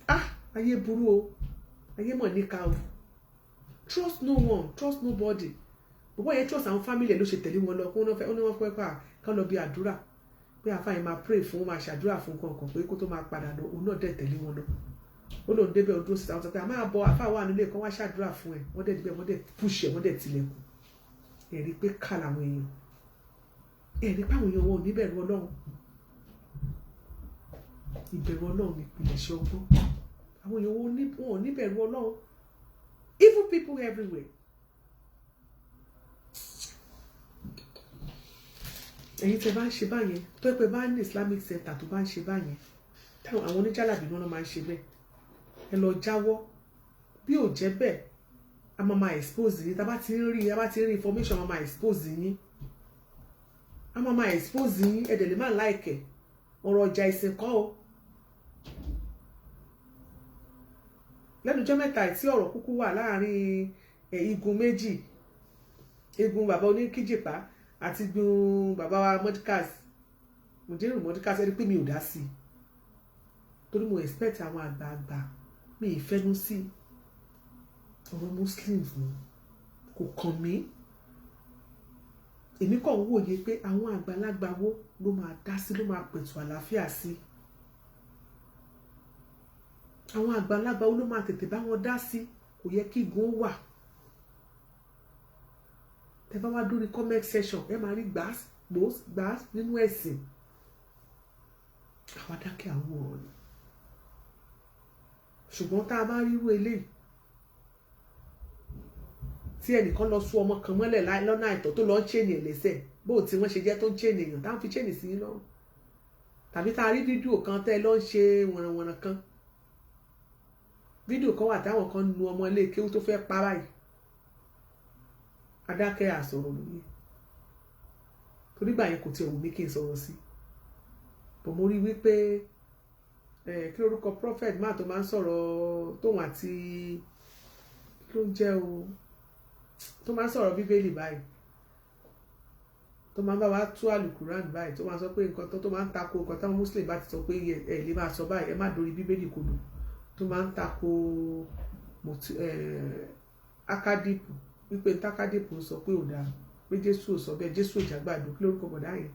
Speaker 1: Ah, ayé burú o, ayé mọ̀ níka o. Trust no one, trust nobody. Bọ̀bọ̀ yẹn trust àwọn family ẹ̀ ló ṣe tẹ̀lé wọn lọ, kó wọ́n fẹ́, ó ní wọ́n fẹ́ pa kán lọ bí àdúrà, pé àfáà yẹn máa pray fún, máa ṣàdúrà fún kankan, pé kó tó máa padà lọ. Òun náà dẹ̀ tẹ̀lé wọn lọ. Ó lóun débẹ̀, ó dúró síta, wọ́n sọ pé a máa bọ, àfáà wà nílé kan, wá ṣàdúrà fún ẹ. Wọ́n dẹ̀ débẹ̀, wọ́n dẹ̀ push ẹ̀, wọ́n dẹ̀ tilẹ̀kùn. Ẹ̀rí pé ká làwọn èèyàn, ẹ̀rí pé àwọn èèyàn wọn ò ní bẹ̀rù Ọlọ́run. Ìbẹ̀rù Ọlọ́run ní ìpìlẹ̀ṣẹ̀ ọgbọ́n. Àwọn èèyàn wọn ò ní bẹ̀rù Ọlọ́run. Evil people everywhere. Ẹ̀yin tẹ́ bá ń ṣe báyẹn, tó pé bá ní Islamic center tó bá ń ṣe báyẹn, táwọn àwọn oníjàlábí náà máa ń ṣe bẹ́ẹ̀, ẹ lọ jáwọ́. Bí ò jẹ́ bẹ́ẹ̀, a máa máa expose yín. Tá a bá ti ń rí, a bá ti ń rí information, a máa máa expose yín, a máa máa expose yín. Ẹ dẹ̀ lè má like ẹ̀. Ọ̀rọ̀ ọjà ìsìn kọ́ o. Lẹ́nu ọjọ́ mẹ́ta tí ọ̀rọ̀ kúkú wà láàrin igun méjì, igun bàbá oníkíjìpá àti igun bàbá wa Mordecai, Mùdírù Mordecai, ẹni pé mi ò dá sí i torí mo expect àwọn àgbààgbà. Mi ì fẹ́nu sí ọ̀rọ̀ Muslims ni, kò kàn mí. Èmi kàn ń wòye pé àwọn àgbàlagbà wo ló máa dá sí, ló máa pẹ̀tù àlàáfíà sí? Àwọn àgbàlagbà wo ló máa tètè bá wọn dá sí? Kò yẹ kí igun ó wà. Tẹ bá wá dórí comment section, ẹ máa rí gbàás gbòós gbàás nínú ẹ̀sìn. Àwa dákẹ́ àwọn ọ̀rọ̀ ni. Ṣùgbọ́n tá a bá rírú eléyìí tí ẹnìkan lọ sún ọmọ kan mọ́lẹ̀ lọ́nà àìtọ́, tó lọ ń chain ẹ̀ lẹ́sẹ̀, bó tí wọ́n ṣe jẹ́ tó ń chain èèyàn, táwọn fi chain sí yín lọ́rùn, tàbí tá a rí fídíò kan tẹ́ ẹ lọ ń ṣe wọ̀nrànwọ̀nràn kan. Fídíò kan wà táwọn kan nu ọmọ ilé kéwú tó fẹ́ pa báyìí. Adákẹ́ àsọ̀rọ̀ lóye torí gbà yẹn kò tiẹ̀ wù mí kí n sọ̀rọ̀ sí bọ̀. Mo rí wípé kí lórúkọ prophet má tó máa ń sọ̀rọ̀ tóun àti kí ló ń jẹ́ o, tó máa ń sọ̀rọ̀ Bíbélì báyìí, tó máa ń bá wa tú àlùkùránì báyìí, tó máa sọ pé nǹkan tó máa ń tako nǹkan táwọn Muslim bá ti sọ pé ẹ lè máa sọ báyìí, ẹ má dorí Bíbélì kodò, tó máa ń tako akadipu, wípé ntakadipu sọ pé ò dáa, pé Jésù ò sọ bẹ́ẹ̀, Jésù ò jágbàdo. Kí lórúkọ bọ̀dá yẹn?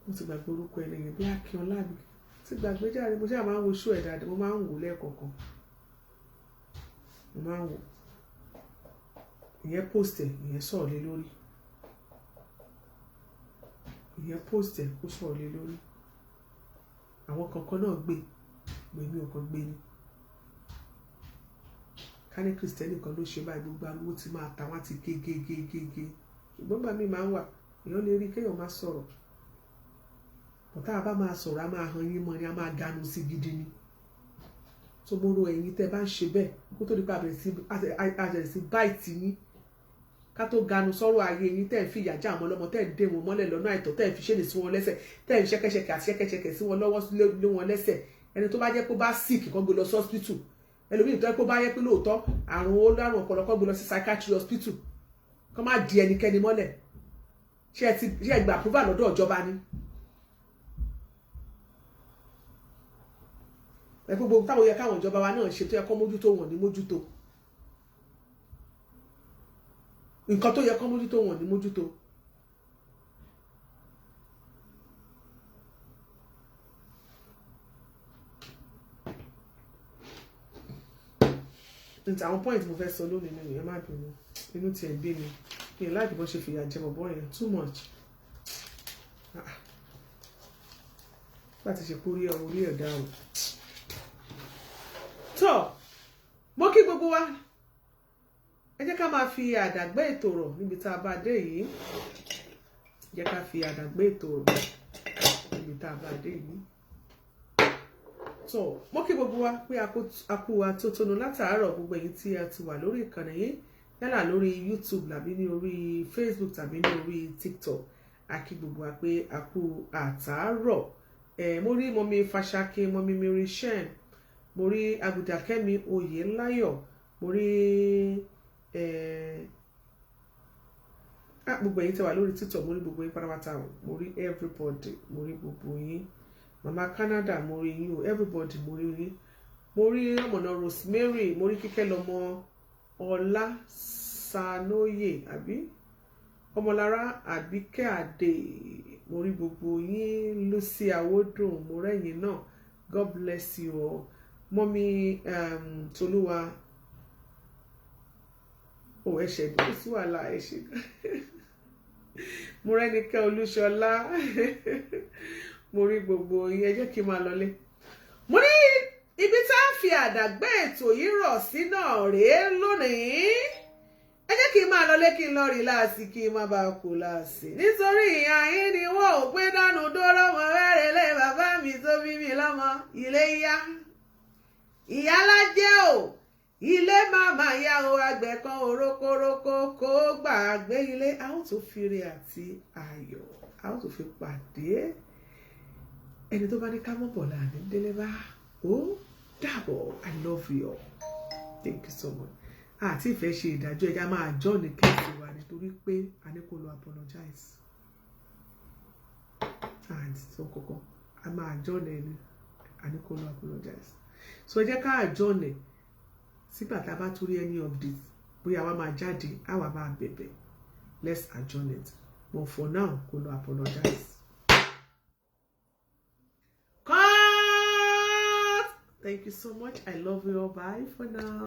Speaker 1: Mo ti gbàgbé orúkọ ẹni yẹn, bí Akínọlá mi ti gbàgbé jáde. Mo ṣáà máa ń wo ṣó ẹ̀ dáadáa, mo máa ń wò lẹ́ẹ̀kọ̀ọ̀kan, mo máa ń wò. Ìyẹn post ẹ̀, ìyẹn sọ̀rọ̀ lé lórí. Ìyẹn post ẹ̀, ó sọ̀rọ̀ lé lórí. Àwọn kankan náà gbé gbèmí ò kàn gbé ni. Ká ní Kristẹni kan ló ṣe báyìí, gbogbo ariwo ti máa ta, wọ́n ti gé gé gé gé gé. Ṣùgbọ́n gbà mí máa ń wà, èèyàn lè rí kéèyàn má sọ̀rọ̀. Ọ̀tá a bá máa sọ̀rọ̀, a máa han yín mọ́ ni, a máa ganu sí gidi ni. Tó mo ro ẹ̀yin tẹ́ bá ń ṣe bẹ́ẹ̀, kó tó di pé àbẹ̀rẹ̀ sí báìtì yín, ká tó ganu sọ̀rọ̀ ayé yín, tẹ́ ń fi ìyà já àwọn ọlọ́mọ, tẹ́ ń dé wọn mọ́lẹ̀ lọ́nà àìtọ́, tẹ́ ń fi ṣéènì sí wọn lẹ́sẹ̀, tẹ́ ń ṣẹ́kẹ́ṣẹkẹ̀ àti ṣẹ́kẹ́ṣẹkẹ̀ sí wọn lọ́wọ́ lé wọn lẹ́sẹ̀. Ẹni tó bá jẹ́ pé ó bá sick, kó gbé lọ sí hospital. Ẹlòmíì tó yẹ kó bá yẹ pé lóòótọ́ àrùn ó lárùn ọpọlọ, kó gbé lọ sí psychiatry hospital, kó má di ẹnikẹ́ni mọ́lẹ̀. Ṣé ẹ ti ṣé ẹ gba approval lọ́dọ̀ ìjọba ni? Ẹ pé gbogbo táwọn yẹ káwọn ìjọba wa náà ṣe tó yẹ kó mójútó, wọn ní mójútó. Nǹkan tó yẹ kó mójútó, wọn ní mójútó. Nta àwọn point mo fẹ́ sọ lónìí nínú ẹ, má bínú, inú tiẹ̀ bí mi mi láì bí wọ́n ṣe fìyà jẹ bọ̀bọ́ yẹn too much. Láti ṣe kórí ẹ orí ẹ̀ dá o. Tó mo kí gbogbo wa, ẹ jẹ́ ká máa fi àdàgbé ètò rọ̀ níbi tá a bá dé yìí. Jẹ́ ká fi àdàgbé ètò rọ̀ níbi tá a bá dé yìí. Tó mo kí gbogbo wa pé a kú wa tó tónu látàárọ̀. Gbogbo èyí tí a ti wà lórí ìkànnì yìí, yálà lórí YouTube tàbí ní orí Facebook tàbí ní orí TikTok, a kí gbogbo wa pé a kú àtàárọ̀. Ẹ mo rí mummy Fàṣàkè, mummy Mary Shen, mo rí Agùdàkẹ́mi Oyèláyọ̀, mo rí gbogbo ẹ̀yin tẹ́ wà lórí TikTok, mo rí gbogbo yín pátápátá o. Mo rí everybody, mo rí gbogbo yín. Mama Canada, mo rí yín o. Everybody, mo rí yín. Mo rí ọmọnà Rosemary, mo rí Kíkẹ́ lọ́mọ Ọlá Sanoye àbí Ọmọlára Àbíkẹ́ Àdè, mo rí gbogbo yín. Lucy Awodùn, mo rẹ́yìn náà. God bless you all. Mummy Tolúwa ò ẹ ṣe kó sí wàhálà, ẹ ṣe. Mo rẹ́nikẹ́ Olúṣọlá, mo rí gbogbo yín. Ẹ jẹ́ kí n máa lọlé. Mo ní ibi tá a fi àdàgbé ètò yìí rọ̀ sí náà rèé lónìí. Ẹ jẹ́ kí n máa lọlé, kí n lọ rí láàsì, kí n má bàa kú láàsì, nítorí ìyá yín ni wọ́n ò pé dánú dóró mọ́ rẹ́rẹ́ lé bàbá mi tó bí mi lọ́mọ. Ilé yá ìyálájẹ́ o, ilé màmá yá o, àgbẹ̀ kan òrókórókó kó gbàgbé ilé. A ó tún fi ire àti ayọ̀, a ó tún fi pàdé. Ẹni tó bá ní ká mọ̀ bọ̀ láàrin délé bá ó dàbọ̀. I love you all, thank you so much. Àti ìfẹ́ ṣe ìdájọ́, ẹja máa jọ́ ní case wa nítorí pé a ní kó lọ apologize and sọ kọ̀ọ̀kan, a máa jọ́ ní ẹni a ní kó lọ apologize. So ẹ jẹ́ ká àjọ ní sígbà tá a bá torí any update, bóyá wa máa jáde, àwa máa bẹ̀bẹ̀. Let's adjourn it, but for now, kó lọ apologize. Cut! Thank you so much. I love you all. Bye for now.